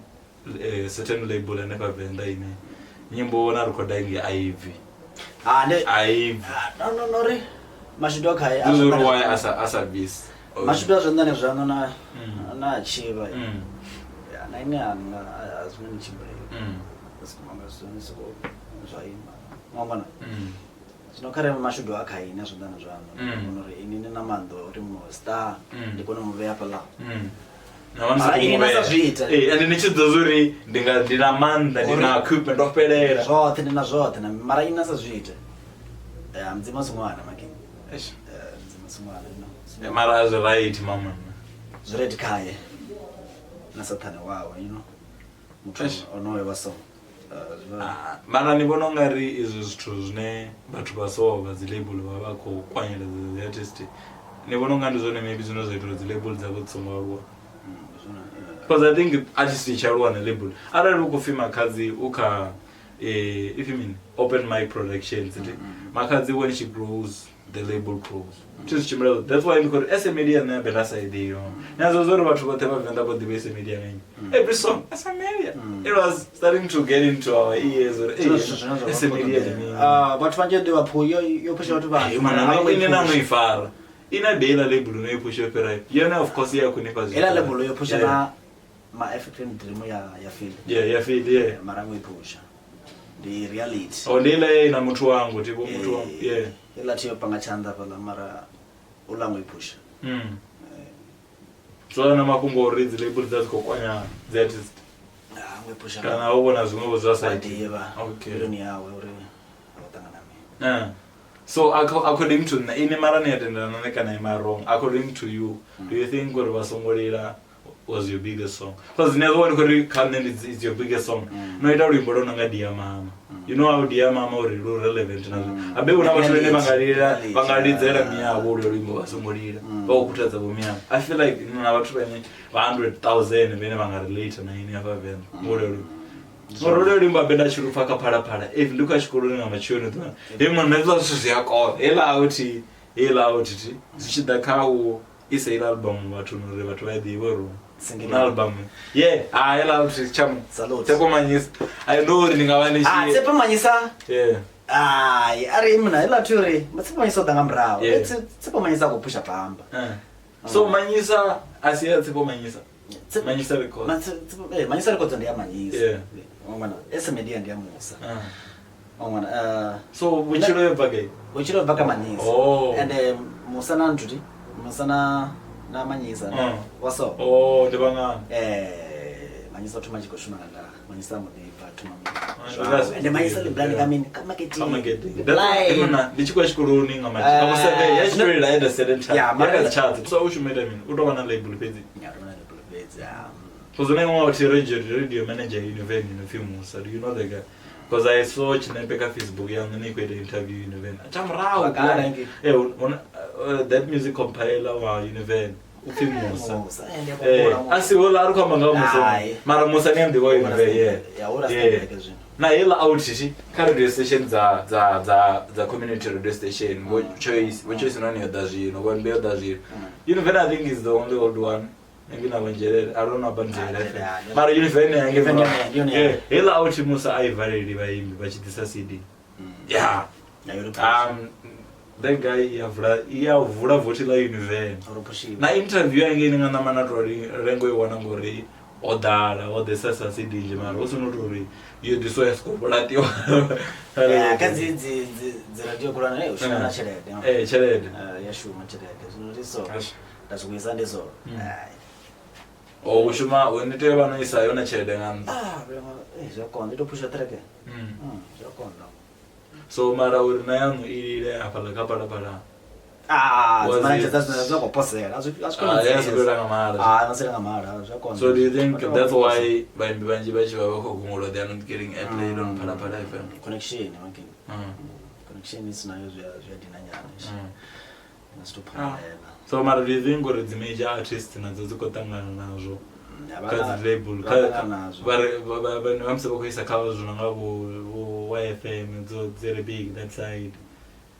a certain label and never venda ine. Nyimbo na record ngi Ivy. Ah ne Ivy. No ri. Mashudu khaye a why asa bis. Mashudu zwa zwa na na chiva. Ya na ine anga azwini chibule. Asikumanga zwa siko zwa ima. Ngomana. Zwino khare mashudu akhaye ine zwa zwa no ri ini na mando ri mo star ndi kona mu vheya fhala. Na wana siko. Eh and ni tshi ḓo zuri ndi nga ndi na manda ndi na equipment ndo fhelela. Zwoṱhe ndi na zwoṱhe na mara ina sa zwiita. Eh mdzima singwana maki. Eish. Mdzima singwana no. Mara zwi right mama. Zwi right khaye. Na sathane wawe, you know. Muthu onoyo wa so. Mara ni vhona ungari izwi zwithu zwine vhathu vha so vha dzi label vha vha khou kwanyeledza dzi artist. Ni vhona unga ndi zwone maybe zwine zwa ita uri dzi label dzavho dzi songo aluwa. Because I think artist itshaluwa na label. Arali u khou pfi Makhadzi u kha if you mean Open Mic Productions, Makhadzi when she grows the label grows. That's why because SM Media na bela side yo. Nazo zori vhathu vhothe vha Venḓa vho ḓivha SM Media nini. Every song SM Media. It was starting to get into our ears or SM Media. Vhathu vhanzhi ḓivha phu yo phusha vhathu vhanzhi. Mana ine na no ifara. Ina bela label no iphusha fhira. Yona of course ya khonifa zwi. Ela label yo phusha na ma African Dream ya field. Yeah, ya field, yeah. Mara ngo iphusha. The reality. Oh ndile ina muthu wangu tipo muthu wangu. Yeah. Ela thiyo panga tshanḓa fhala mara ulango iphusha. So na mafhungo uri dzi label dza dzi khou kwanya dzi artist. Ah, ngo iphusha. Kana u vhona zwiṅwe zwa side. Okay. Mbiluni yawe uri vha ṱangana mini. So according to ine mara ni atendana ne kana ima wrong. According to you, do you think uri vha songo lila was your biggest song? Because never one could come and it's your biggest song. No ita luimbo lo nanga Dear Mama. You know how Dear Mama uri lu relevant na. Abe una vhathu vhane vangalila vangalidzela miyavho lu luimbo vha songo lila. Vha u khuthadza vho miyavho. I feel like na vhathu vhane 100,000 vhane vha nga relate na ine afha Venḓa. Ngori lu. Ngori luimbo abe nda tshi lupfa kha Phala Phala. If ndi kha tshikoloni nga matshioni ḓuvha. He mona hezwo zwithu zwi a kona. Hela uthi zwi tshi ḓa kha u isa ila album vhathu uri vhathu vha ḓivhe uri na album. Yeah, I love to cham. Tshepo Manyisa. I know uri ndi nga vha ni tshi. Tshepo Manyisa. Yeah. Ai, ari mina ila thuri. Tshepo Manyisa ḓa nga murahu. Tshepo Manyisa go pusha bamba. So Manyisa asiya Tshepo Manyisa. Manyisa Records. Manyisa Records ndi ya Manyisa. Yeah. Ngwana SM Media ndi ya Musa. Ngwana so vhutshilo yo bva gai? Vhutshilo bva ka Manyisa. Oh. And Musa na Ntuti. Musa na Manyisa waso. Oh, ndi vhangana. Manyisa thoma tshi khou shuma nga Manyisa mo ḓi bva thoma. And Manyisa le brand ka mini ka marketing. Mina ndi tshi khou tshikoloni nga matshi. Nga museve ya tshilwela at a certain time. Yeah, mara chat. So u shumela mini? U tou vha na label fhedzi. Yeah, tou vha na label fhedzi. Because when I want to radio manager Univen in a Musa, do you know the guy? Because I saw Chinepe ka Facebook ya ngene ku interview Univen. Chamrao. That music compiler wa Univen. U pfi Musa. Musa, ndi a kuhumbula Musa. A si houḽa a ri khou amba nga ha Musa. Hai. Mara Musa ni a nḓivha Houḽa Univen, yeah. Ya, houḽa Yeah. Standerk zwino. Na heiḽa out thi kha radio station dza dza dza dza community radio station vho Choice, vho Choice nahone yo ḓa zwino, vho Mbe yo ḓa zwino. Univen I think is the only old one. Maybe na Nzhelele, I don't know about Nzhelele. Ah, Nzhelele, ah, Mara Univen ya ngei Univen murahu. ndi yone, ndi yone. Yeah, heiḽa out Musa a i valeli vhaimbi vha tshi ḓisa CD. Yeah. Ya, yo ri phusha. That guy i a vula vothi ḽa Univen. Ro phushiwa. Na interview ya ngei ni nga ṋama na to rengo i wana ngori o ḓala, o ḓisesa CD nzhi mara hu si no tou uri yo ḓiswa ya sokou laṱiwa. Ya, kha dzi dzi dzi dzi radio khulwane u shuma na tshelede. Tshelede. Ya shuma tshelede. Zwino ndi so. Eish. Nda zwi vhuisa ndi so. Ai. O u shuma, u ni tea u vha no isa yone tshelede nga nṱha. Ah, zwi a konḓa, i tou phusha track. Zwi a konḓa. So mara uri na yaṋu i lile hafhaḽa kha Phalaphala. Ah, Was dzi manager it- dza zwino dzi khou posela. A zwi a zwi Ah, konadzei. ya sokou ita nga mahala. Ah, no sela nga mahala, zwi a konḓa. So do you think Vhathu vha that's khou why vhaimbi vhanzhi vha tshi vha vha khou gungula they are not getting airplay on Phalaphala FM? Connection, okay. Connection is nayo zwi a zwi a dina nyana. Nga si to phalela. So mara do you think uri dzi major artists nadzo dzi khou ṱangana nazwo? Ya, vha Kha na- dzi label, vha kha- ṱangana nazwo. vha re- vha- vha- vha- vha musi vha khou isa kha zwo no nga vho YFM, dzo dzi re big that side.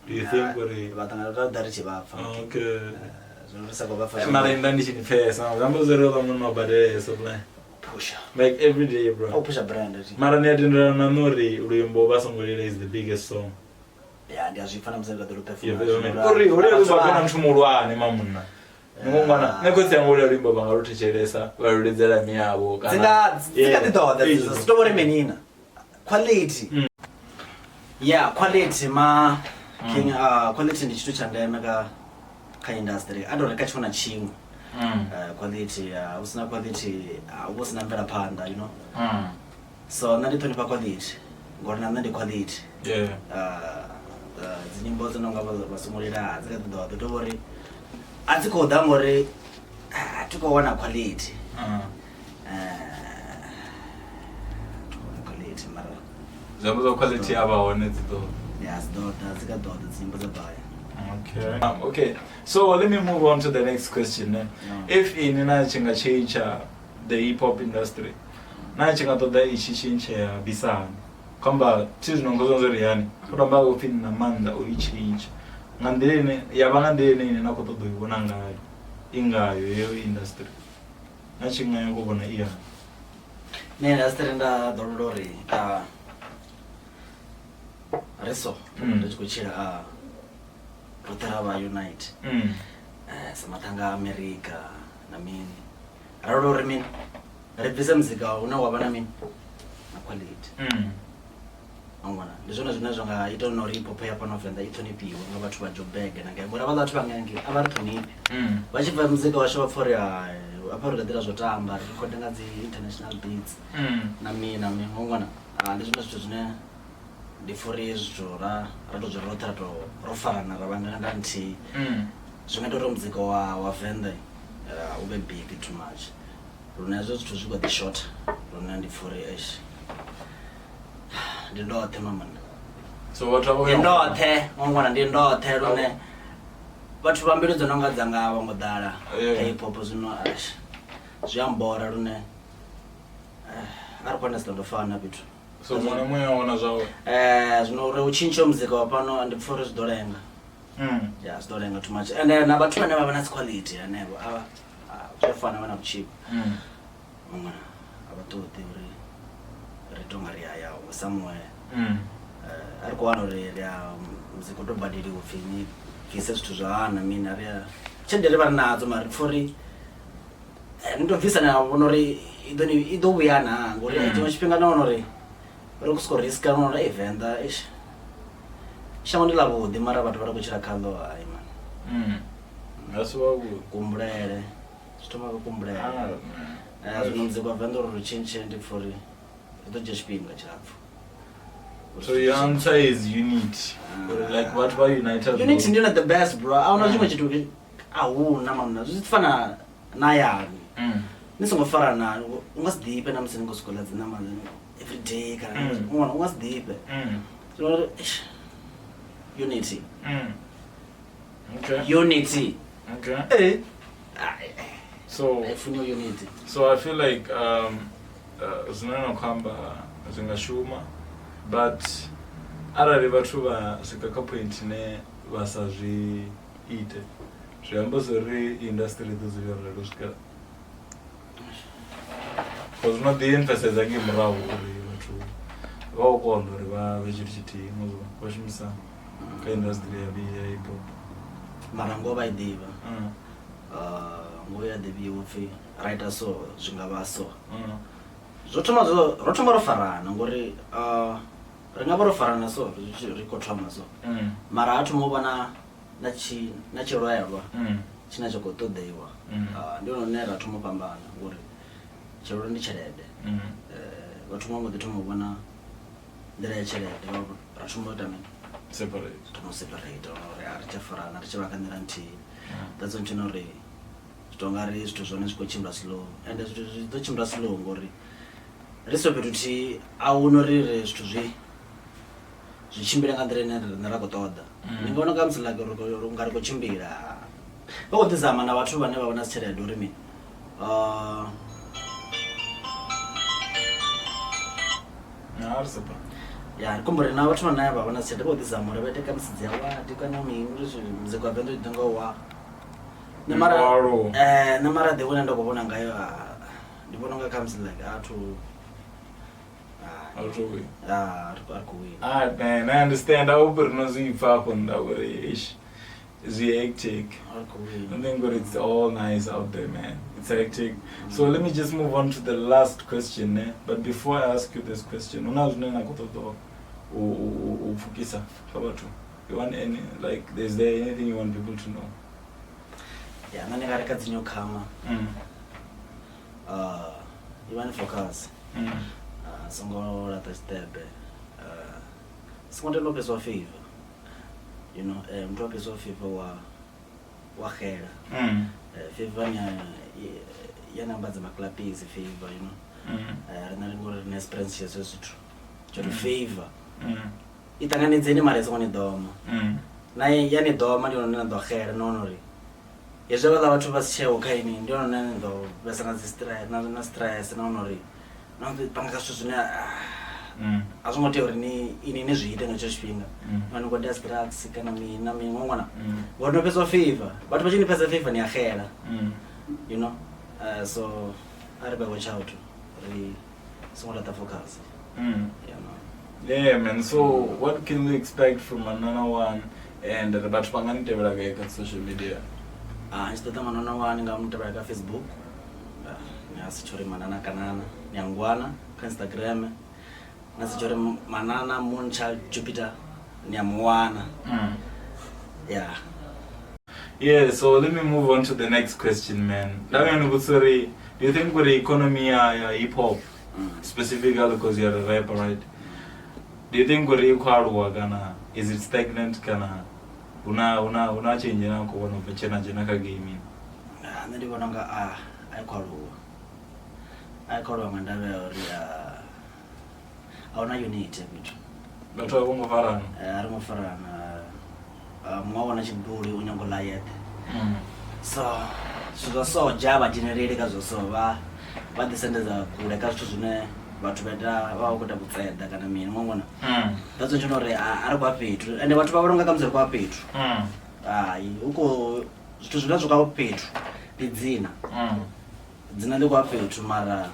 Do you think uri vha ṱangana ra ḓa ri tshi vha pfa? Okay. Zwino ri sa khou vha pfa. Mara inda ndi tshi ni pfesa, zwi amba zwo ri vhaṅwe no badelesa plan. Pusha. Like every day, bro. O pusha brand ri. Mara ni a tendelana na nṋe uri luimbo vha songo lila is the biggest song. Ya, ndi a zwi pfa na musi ri ḓo lu perform. Yeah, uri uri luimbo vha na mushumo muhulwane mamunna. Ngwana, nṋe khotsi anga ulia luimbo vha nga lu thetshelesa, vha lu lidzela miyavho kana Dzi nga dzi kha ḓi ḓoḓa, Yeah. zwi to vhori menina. Quality. Yeah, quality ma king quality ndi tshithu tsha ndeme kha kha industry. A tou ri kha tshiṅwe na tshiṅwe. Quality, hu sina quality, hu vha hu sina mvelaphanḓa, you know. So nṋe ndi ṱhonifha quality ngori na nṋe ndi quality. Yeah. Dzi nyimbo dzo no nga vha songo lila dzi kha ḓi ḓoḓa, tou vhori a dzi khou ḓa ngori a thi khou wana quality. Thi khou wana quality mara Zwi amba zwa quality ya vha hone dzi ḓo. Ya, dzi ḓo ḓa, dzi kha ḓo ḓa dzi nyimbo dza baya. Okay. Okay. So let me move on to the next question. Eh? If ini na tshi nga change the hip hop industry, na tshi nga ṱoḓa i tshi tshintshea bisani. Khamba thi zwino ngo zwa uri yani, u tamba u pfi na maanḓa o i change. Nga nḓila ine ya vha nga nḓila ine ine na khou ṱoḓa u i vhona ngayo, i ngayo heyo industry. Na tshi nga ya vhona i yani. Nṋe industry nda ḓo lula uri ri so ri tshi khou tshila roṱhe ra vha unite. Sa mathanga America na mini. Ra lula uri mini ri bvise muzika une wa vha na mini na quality. Ngwana ndi zwone zwine zwa nga ita uri hip hop ya fhano Venḓa i ṱhonifhiwe nga vhathu vha Joburg na ngei, ngori havhaḽa vhathu vha ngei a vha ri ṱhonifhi. Vha tshi bva muzika washu vha pfha uri hai, hafha ri kha ḓi ita zwo tamba, ri rekhode nga dzi international beats na mini na mini. Ngwana ndi zwone zwithu zwine ndi pfha uri hezwi zwithu ra ra tou zwi roṱhe ra tou ro farana ra vha nga nthihi. Zwi nga ita uri muzika wa Venḓa u vhe big too much. Lune hezwo zwithu zwi kho ḓi shotha lune ndi pfha uri eish ndi ndoṱhe mamana. So vhathu avho Ndi ndoṱhe ṅwana ndi ndoṱhe lune vhathu vha mbilu dzo no nga dzanga vho ngo ḓala Yeah. hip hop zwino eish zwi a mbora lune a ri khou understand u fana fhethu. So muṅwe na muṅwe a wana zwawe. Zwino uri u tshintshe muzika wa fhano ndi pfha uri zwi ḓo lenga. Ya, zwi ḓo lenga too much. And na vhathu vhane vha vha na dzi quality hanevho a zwi a fana vha na vhutshilo. Muṅwe a vha ṱoḓi uri ri tonga ri ya somewhere. A ri khou wana uri ri a muzika u tou badeliwa upfhi ni bvise zwithu zwa hana mini, a ri a tshelede ri vha ri nadzo mara ri pfha uri ni tou bvisa na vhona uri i ḓo ni i ḓo vhuya na, ngori tshiṅwe tshifhinga na wana uri ri khou sokou riska na uri Venḓa eish shango ndi ḽavhuḓi mara vhathu vha ri khou tshila khaḽo hai man. A si wavhuḓi. Kuhumbulele zwi thoma nga kuhumbulele. Zwino muzika wa Venḓa uri ri tshintshe ndi pfha uri zwi ḓo dzhia tshifhinga tshilapfhu. So your answer is unity. Like vhathu vha united. Unity ndi yone the best bro. A huna tshiṅwe tshithu a huna mamna zwi fana na yani. Ni songo farana u nga si ḓifhe na musi ni khou sokou ḽa dzi ṋama every day kana ṅwana u nga si ḓifhe. So unity. Okay. Unity. Okay. So A i funiho unity. So I feel like zwine na khou amba zwi nga shuma, but arali vhathu vha swika kha point ine vha sa zwi ite, zwi amba zwori industry i ḓo dzula yo ralo u swikela, cause no ḓi emphasize ngei murahu uri vhathu vha u konḓa uri vha vhe tshithu tshithihi ngazwo vha shumisana kha industry ya ya hip hop. Mara ngoho vha i ḓivha. Ngoho ya ḓivhiwa upfhi ra ita so zwi nga vha so. Zwo thoma zwo ro thoma ro farana ngori ri nga vha ro farana so ri tshi ri khou thoma so. Mara ha thoma u vha na na tshi na tshilwelwa tshine tsha khou ṱoḓiwa. Ndi hone hune ra thoma u fhambana ngori tshelede ndi tshelede. Vha thoma mbo ḓi thoma u vhona nḓila ya tshelede ra thoma u ita mini? Separate. Thoma u separate uri a ri tsha farana ri tshi vha kha nḓila nthihi. That's when tshone uri zwi tonga ri zwithu zwone zwi khou tshimbila slow, ende zwithu zwi ḓo tshimbila slow ngori ri so fhethu thihi a huna uri ri zwithu zwi zwi tshimbile nga nḓila ine riṋe ra khou ṱoḓa. Ni nga vhona khamusi like ri khou nga ri khou tshimbila vha khou ḓi zama na vhathu vhane vha vha na dzi tshelede uri mini Na ri sepa. Ya ri khombo uri na vhathu vhane vha vha na dzi tshelede vha khou ḓi zama uri vha ite khamusi dzi award kana mini uri muzika wa venḓa u ḓi nga wa nṋe mara Muhwalo. Nṋe mara the way nda khou vhona ngayo ndi vhona unga khamusi like a thu A thu wina. A ri khou wina. Ah man, I understand. I hope ri no zwi pfa afho nnḓa uri ish zwi hectic. A ri khou wina. I think it's all nice out there, man. It's hectic. So let me just move on to the last question, eh? But before I ask you this question, una zwine na khou ṱoḓa u pfukisa kha vhathu? You want any, like, is there anything you want people to know? Ya nṋe ndi nga ri kha dzi newcomer ivhani focus. Songo laṱa tshiṱepe, songo tenda u fhedzwa favor, you know, muthu a fhedzwa favor wa xela. Favor ni ya namba dza maklapisi favor, you know. Riṋe ri ngori ri na experience ya hezwo zwithu tsho ri favor i ṱanganedzeni mara i songo ni doma. Na ya ni doma ndi hone na ḓo xela, na wana uri hezwi havhaḽa vhathu vha si tsheho kha ini ndi hone hune ni ḓo vhesa na dzi stress na stress, na wana uri na ḓo panga kha zwithu zwine a zwo ngo tea uri ni ini ni zwi ite nga tshetsho tshifhinga. Na ni khou ita drugs kana mini na mini ṅwana ngori no fhedzwa favor, vhathu vha tshi ni fhedza favor ni a xela, you know. So a ri vhe watch out ri songo laṱa focus. You know. Yeah man, so what can we expect from Manana One, and ri vhathu vha nga ni tevhela gai kha social media? Ni tshi ṱoḓa Manana One nga mu tevhela kha Facebook, ni a setsha uri Manana Kanana, ni a ngwana kha Instagram, na setsha uri Manana Moonchild Jupiter, ni a muwana. Yeah. Yeah, so let me move on to the next question, man. Sorry, do you think the economy ya hip hop, specifically because you're a rapper, right? Do you think uri khou kana is it stagnant kana huna change na khou vhona ubva tshena dzhena kha gaming? Nṋe ndi vhona unga a i khou aluwa, a i khou aluwa nga ndavha ya uri a huna unity fhethu. Vhathu a vho ngo farana. A ri ngo farana. Muṅwe wa vhona tshibuli u nyago ḽa yeṱhe. So zwithu zwa so dzhia vha dzheneleli kha zwa so, vha ḓi sendedza kule kha zwithu zwine vhathu vha ita vha vha khou ita vhutseḓa kana mini ṅwana. That's tshone uri a ri khou ya fhethu, ende vhathu vha vhona unga khamusi ri khou ya fhethu. Hai, hu khou zwithu zwine zwi khou ya fhethu ndi dzina. Dzina ḽi khou ya fhethu mara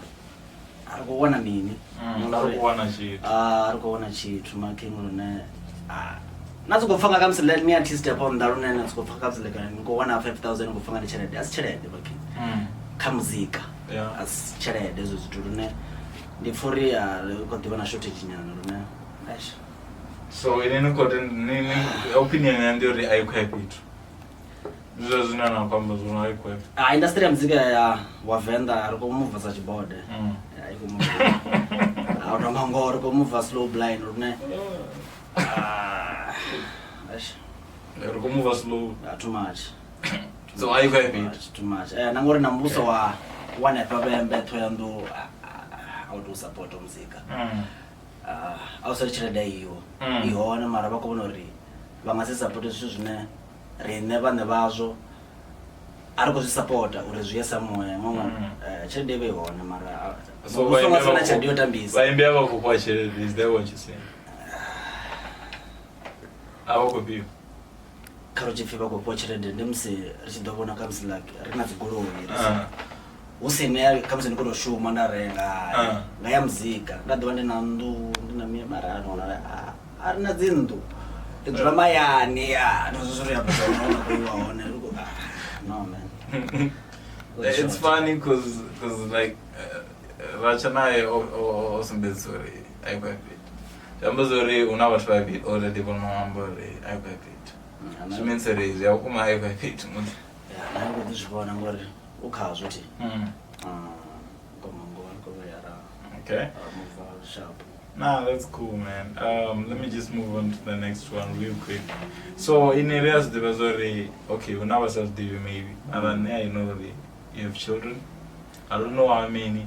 a ri khou wana mini? A ri khou wana tshithu. A ri khou wana tshithu making lune na soko pfa nga khamusi ni artist hafho nnḓa lune na soko pfa khamusi like ni khou wana 5000 ni khou pfa nga ndi tshelede, a si tshelede making kha muzika. A si tshelede hezwo zwithu lune ndi pfa uri ri khou ḓivha na shortage nyana lune eish. So ine ni khou ni opinion ya ndi uri a i khou ya fhethu. Ndi zwa zwine na khou amba zwone, a i khou ya fhethu. Ah, industry ya muzika ya wa Venḓa ri khou move sa tshibode. A i khou move. A u tonga ngoho ri khou move slow blind lune. Eish. Ri khou move slow. Too much. So a i khou ya fhethu. Too much. Na ngori na muvhuso wa hanefha Vhembe Ṱhohoyanḓou a u tou support muzika. A u sali tshelede iho. I hone mara vha khou vhona uri vha nga si support zwithu zwine riṋe vhaṋe vhazwo A ri khou zwi sapota uri zwi ye somewhere ngono tshelede i vhe i hone mara So muvhuso vhaimbi nga sina vha tshelede yo tambisa. Vhaimbi a vha khou fhiwa tshelede, is that what you saying? A vha khou fhiwa. Kha ri tshi pfhi vha khou fhiwa tshelede ndi musi ri tshi ḓo vhona khamusi like ri na dzigoloi ri si- hu si nṋe khamusi ndi khou tou shuma nda renga nga ya muzika nda ḓovha ndi na nnḓu ndi na mini mara a no a ri na dzi nnḓu ndi dzula mahayani ya ndi zwo ri afha hone khou iwa hone ri khou no man. It's funny cause like Ratsha naye o sumbedzisa uri a i khou ya fhethu. Zwi amba zwa uri hu na vhathu vhavhili already vho no amba uri a i khou ya fhethu. Zwi means uri zwi a vhukuma a i khou ya fhethu muthu. Ya naye khou ḓi zwi vhona ngori u khazwo thi. Ngoma ngoho ri khou vhuya ra Okay. ra move sharp. Nah, that's cool, man. Let me just move on to the next one real quick. So, in areas there was already okay, we never self you maybe. And then I know that you have children. I don't know how many,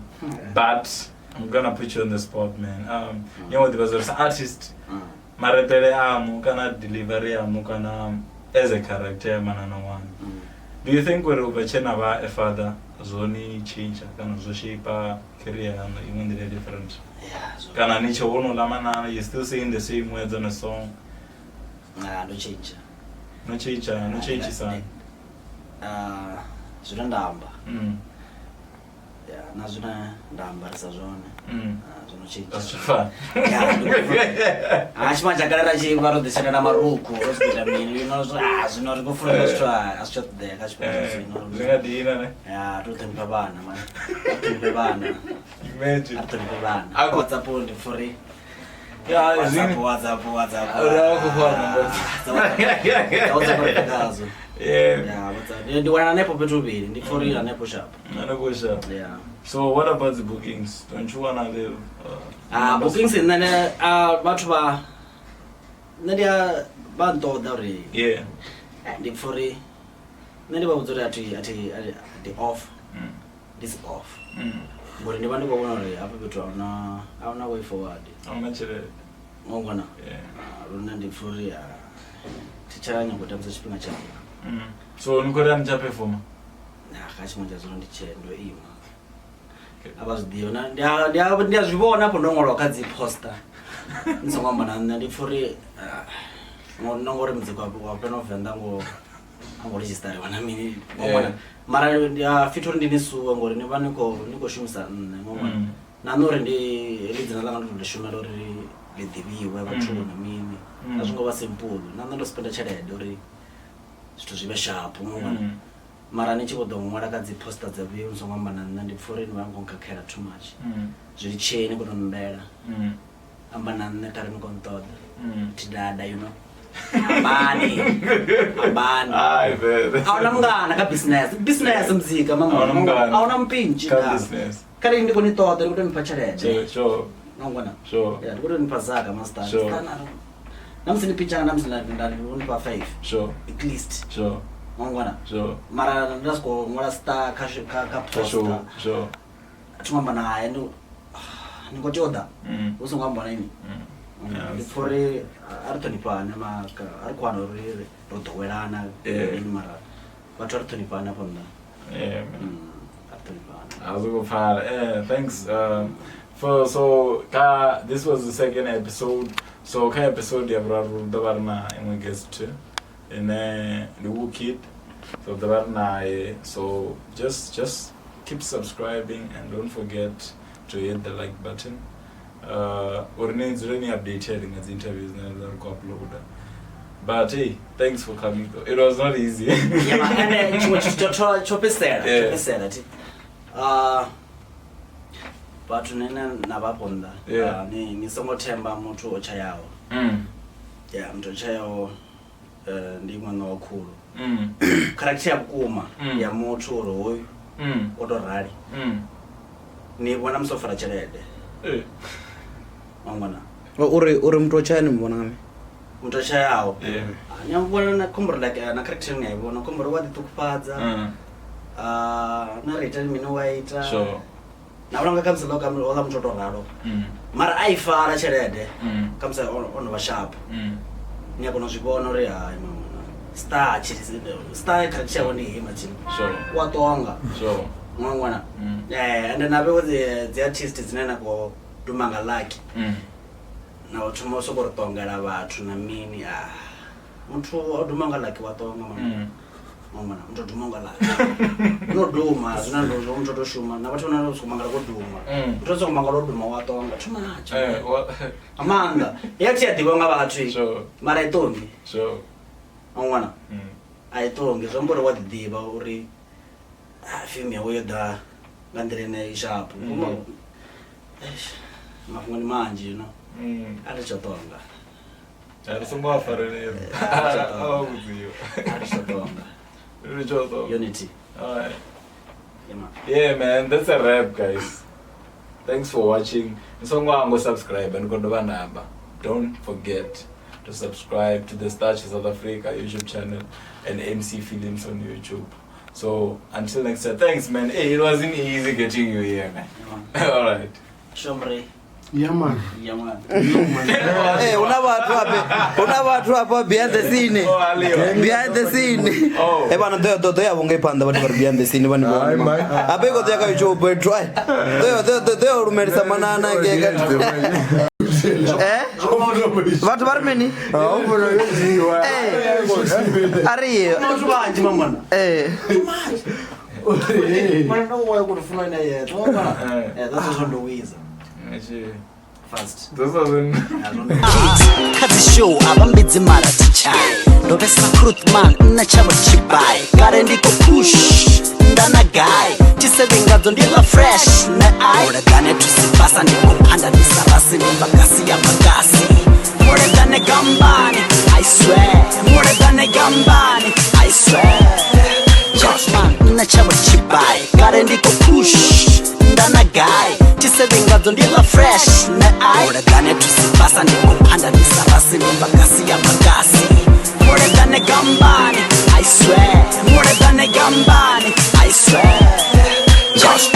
but I'm gonna put you on the spot, man. You know, there was an artist, marepele amu kana delivery amu kana as a character man no one. Do you think we're over chena ba a father zoni change kana zo shape career and even the different? Yeah, so Kana ni tshe wono ḽa manana, you still saying the same words on a song? Nah, ndo change. No change, no change sana. Zwine nda amba. Yeah, na zwine nda ambarisa zwone. Zwino change. That's fun. Yeah, ndi tshifhinga tsha kale ra tshi vha ro ḓisela na marukhu, ro si ita mini, you know, zwino ri khou funela zwithu a si tsha ṱoḓea kha tshifhinga tsha zwino. Zwi nga dina ne. Yeah, to ṱhonifha vhana man. Ṱhonifhe vhana. Imagine. A ri ṱhonifhe vhana. A khou- WhatsApp ndi pfha uri Yeah, WhatsApp, zwini- WhatsApp, WhatsApp. Uri a khou fana, but- Dza WhatsApp. Dza WhatsApp ri khazwo. Yeah. Yeah, WhatsApp. Ndi wana hanefho fhethu huvhili, ndi pfha uri hanefho sharp. Hanefho sharp. Yeah. So what about the bookings? Don't you wanna live? Numbers? Bookings nṋe ne, vhathu vha nṋe ndi a vha nṱoḓa uri Yeah. ndi pfha uri nṋe ndi vha vhudza uri a thi ndi off. Ndi si off. Ngori ndi vha ndi khou vhona uri hafha fhethu a huna way forward. A huna tshelede. Ngongona. Yeah. Lune ndi pfha uri thi tsha nyago u tambisa tshifhinga tshanga. So ni khou ri a ni tsha performa? Na kha tshiṅwe tsha zwino ndi tshe ndo ima. Okay. A vha zwi ḓivhi na ndi a zwi vhona afho ndo ṅwalwa kha dzi poster. Ni songo amba na nṋe ndi pfha uri no ngori muzika wa fhano Venḓa ngo a ngo register na mini ngongona. Yeah. Mara ndi a fit uri ndi ni suwe ngori ni vha ni khou shumisa nṋe ngongona. Na nṋe uri ndi heḽi dzina ḽanga ndo tou ḽi shumela uri ḽi ḓivhiwe vhathu na mini. A zwi ngo vha simple. Na nṋe ndo spenda tshelede uri zwithu zwi vhe sharp ngongona. Mara ni tshi vho ḓo ṅwala kha dzi poster dza vhuye ni songo amba na nṋe ndi pfha uri ni vha ni khou nkhakhela too much. Zwi litsheni ni khou tou nndela. Amba na nṋe kha ri ni khou nṱoḓa. Thi dada, you know. Ambani. Ambani. Ai, vele. A huna mungana kha business. Business muzika mama. A huna mungana. A huna mpintshi. Kha da. business. Kha ri ndi khou ni ṱoḓa ndi khou tou nipha tshelede. Sure, sure. Ngongona. Sure. Yeah, ndi khou tou nipha zaka master. Sure. Star na na musi ni pitshana na musi nda nipha 5. Sure. At least. Sure. Ngongona. Sure. Mara nda soko ṅwala star kha kha Sure, poster. sure. A thi ngo amba naye ndi ni khou tea u ḓa. Hu songo amba na ini. Yeah. Ndi pfha uri a ri ṱhonifhane maka a ri khou wana uri ro ḓowelana Yeah. mini mara vhathu a ri ṱhonifhane afho nnḓa. Yeah, man. A ri ṱhonifhane. Azokupfala. Yeah, thanks. For so ka this was the second episode. So ka episode ya vhuraru ri ḓo vha ri na iṅwe guest ine ndi Wukid. So ḓo vha ri naye. So just keep subscribing and don't forget to hit the like button. Uri ni dzule ni updated nga dzi interviews dzine ra ri khou uploada. But hey, thanks for coming though. It was not easy. Yeah, ma, ende tshiṅwe tshithu tsho fhedzisela, tsho Yeah. fhedzisela thi. Vhathu nene na vha afho nnḓa, Yeah. ni songo themba muthu o tshayaho. Yeah, muthu o tshayaho ndi ṅwana wa khulu. Character ya vhukuma ya muthu uri hoyu o to rali. Ni vhona musi o fara tshelede. Wa ngwana. Uri muthu o tshaya ni mu vhona nga mini? Muthu o tshayaho. Yeah. Ni a vhona na khombo uri like na character ni a i vhona khombo uri wa ḓiṱukufhadza. Na ri ita mini wa ita. Sure. Na vhona nga khamusi ḽo oḽa muthu o to ralo. Mara a i fara tshelede. Khamusi o no vha sharp. Ni a kona u zwi vhona uri hai mama. Star tshi star kha tsha hone he matsini. Sure. Wa tonga. Sure. Ṅwana. Eh and na vhe dzi artist dzine na ko duma nga lucky. Na u thoma u soko ri tongela vhathu na mini ah. Muthu o duma nga lucky wa tonga mama. Ṅwana muthu o duma nga lucky. No duma zwina ndo zwo muthu to shuma na vhathu vhane vha soko mangala ko duma. Muthu o soko mangala o duma wa tonga too much. Eh Nga maanḓa. Ya thi a ḓivha nga vhathu. Sure. Mara i tongi. Sure. Ṅwana. A i tongi zwi amba uri wa ḓi ḓivha uri film yawe yo ḓa nga nḓila ine i sharp. Mafhungo ndi manzhi you know. A ri tsho tonga. Ri songo a fareledza. A vhudziwa. A ri tsho tonga. Ri tsho tonga. Unity. Alright. Yeah, man. Yeah man, that's a wrap guys. Thanks for watching. Ni songo hangwa subscribe and go namba. Don't forget to subscribe to the Starch South Africa YouTube channel and MC Films on YouTube. So until next time, thanks man. Hey, it wasn't easy getting you here, man. Yeah, man. All right. Shomre. Yeah man. Yeah man. Eh, una vhathu ape, una vhathu apa behind the scene. Oh, Aliwa. Behind the scene. Oh. Eh bana do do ya vhonga iphanḓa vhathu vha ri behind the scene vha ni Hayi, vhona. man. Ape i khou ḓo ya kha YouTube try. Do do do lumelisa manana ke ka. Eh? Vhathu vha ri mini? Eh. Ari. Vhathu vhanzhi mamona. Eh. Mara ndo wa ku funa ina yethu. Eh, that's zwo ndo wiza. Fast. This wasn't. Kha dzi show a vha mbidzi mara tshitshai ndo vhesa man nṋe tshavho tshibai kale ndi khou push nda na guy tshisevengadzo ndi ḽa fresh ne i mulegane thusibasa ndi khou phanda ndi sa rasi ndi mbagasi ya bagasi mulegane gambani I swear mulegane gambani I swear man nṋe tshavho tshibai kale ndi khou push nda na guy tshisevengadzo ndi ḽa fresh ne i mulegane thusibasa ndi khou phanda ndi sa rasi ndi mbagasi ya bagasi mulegane gambani I swear mulegane gambani I swear. Just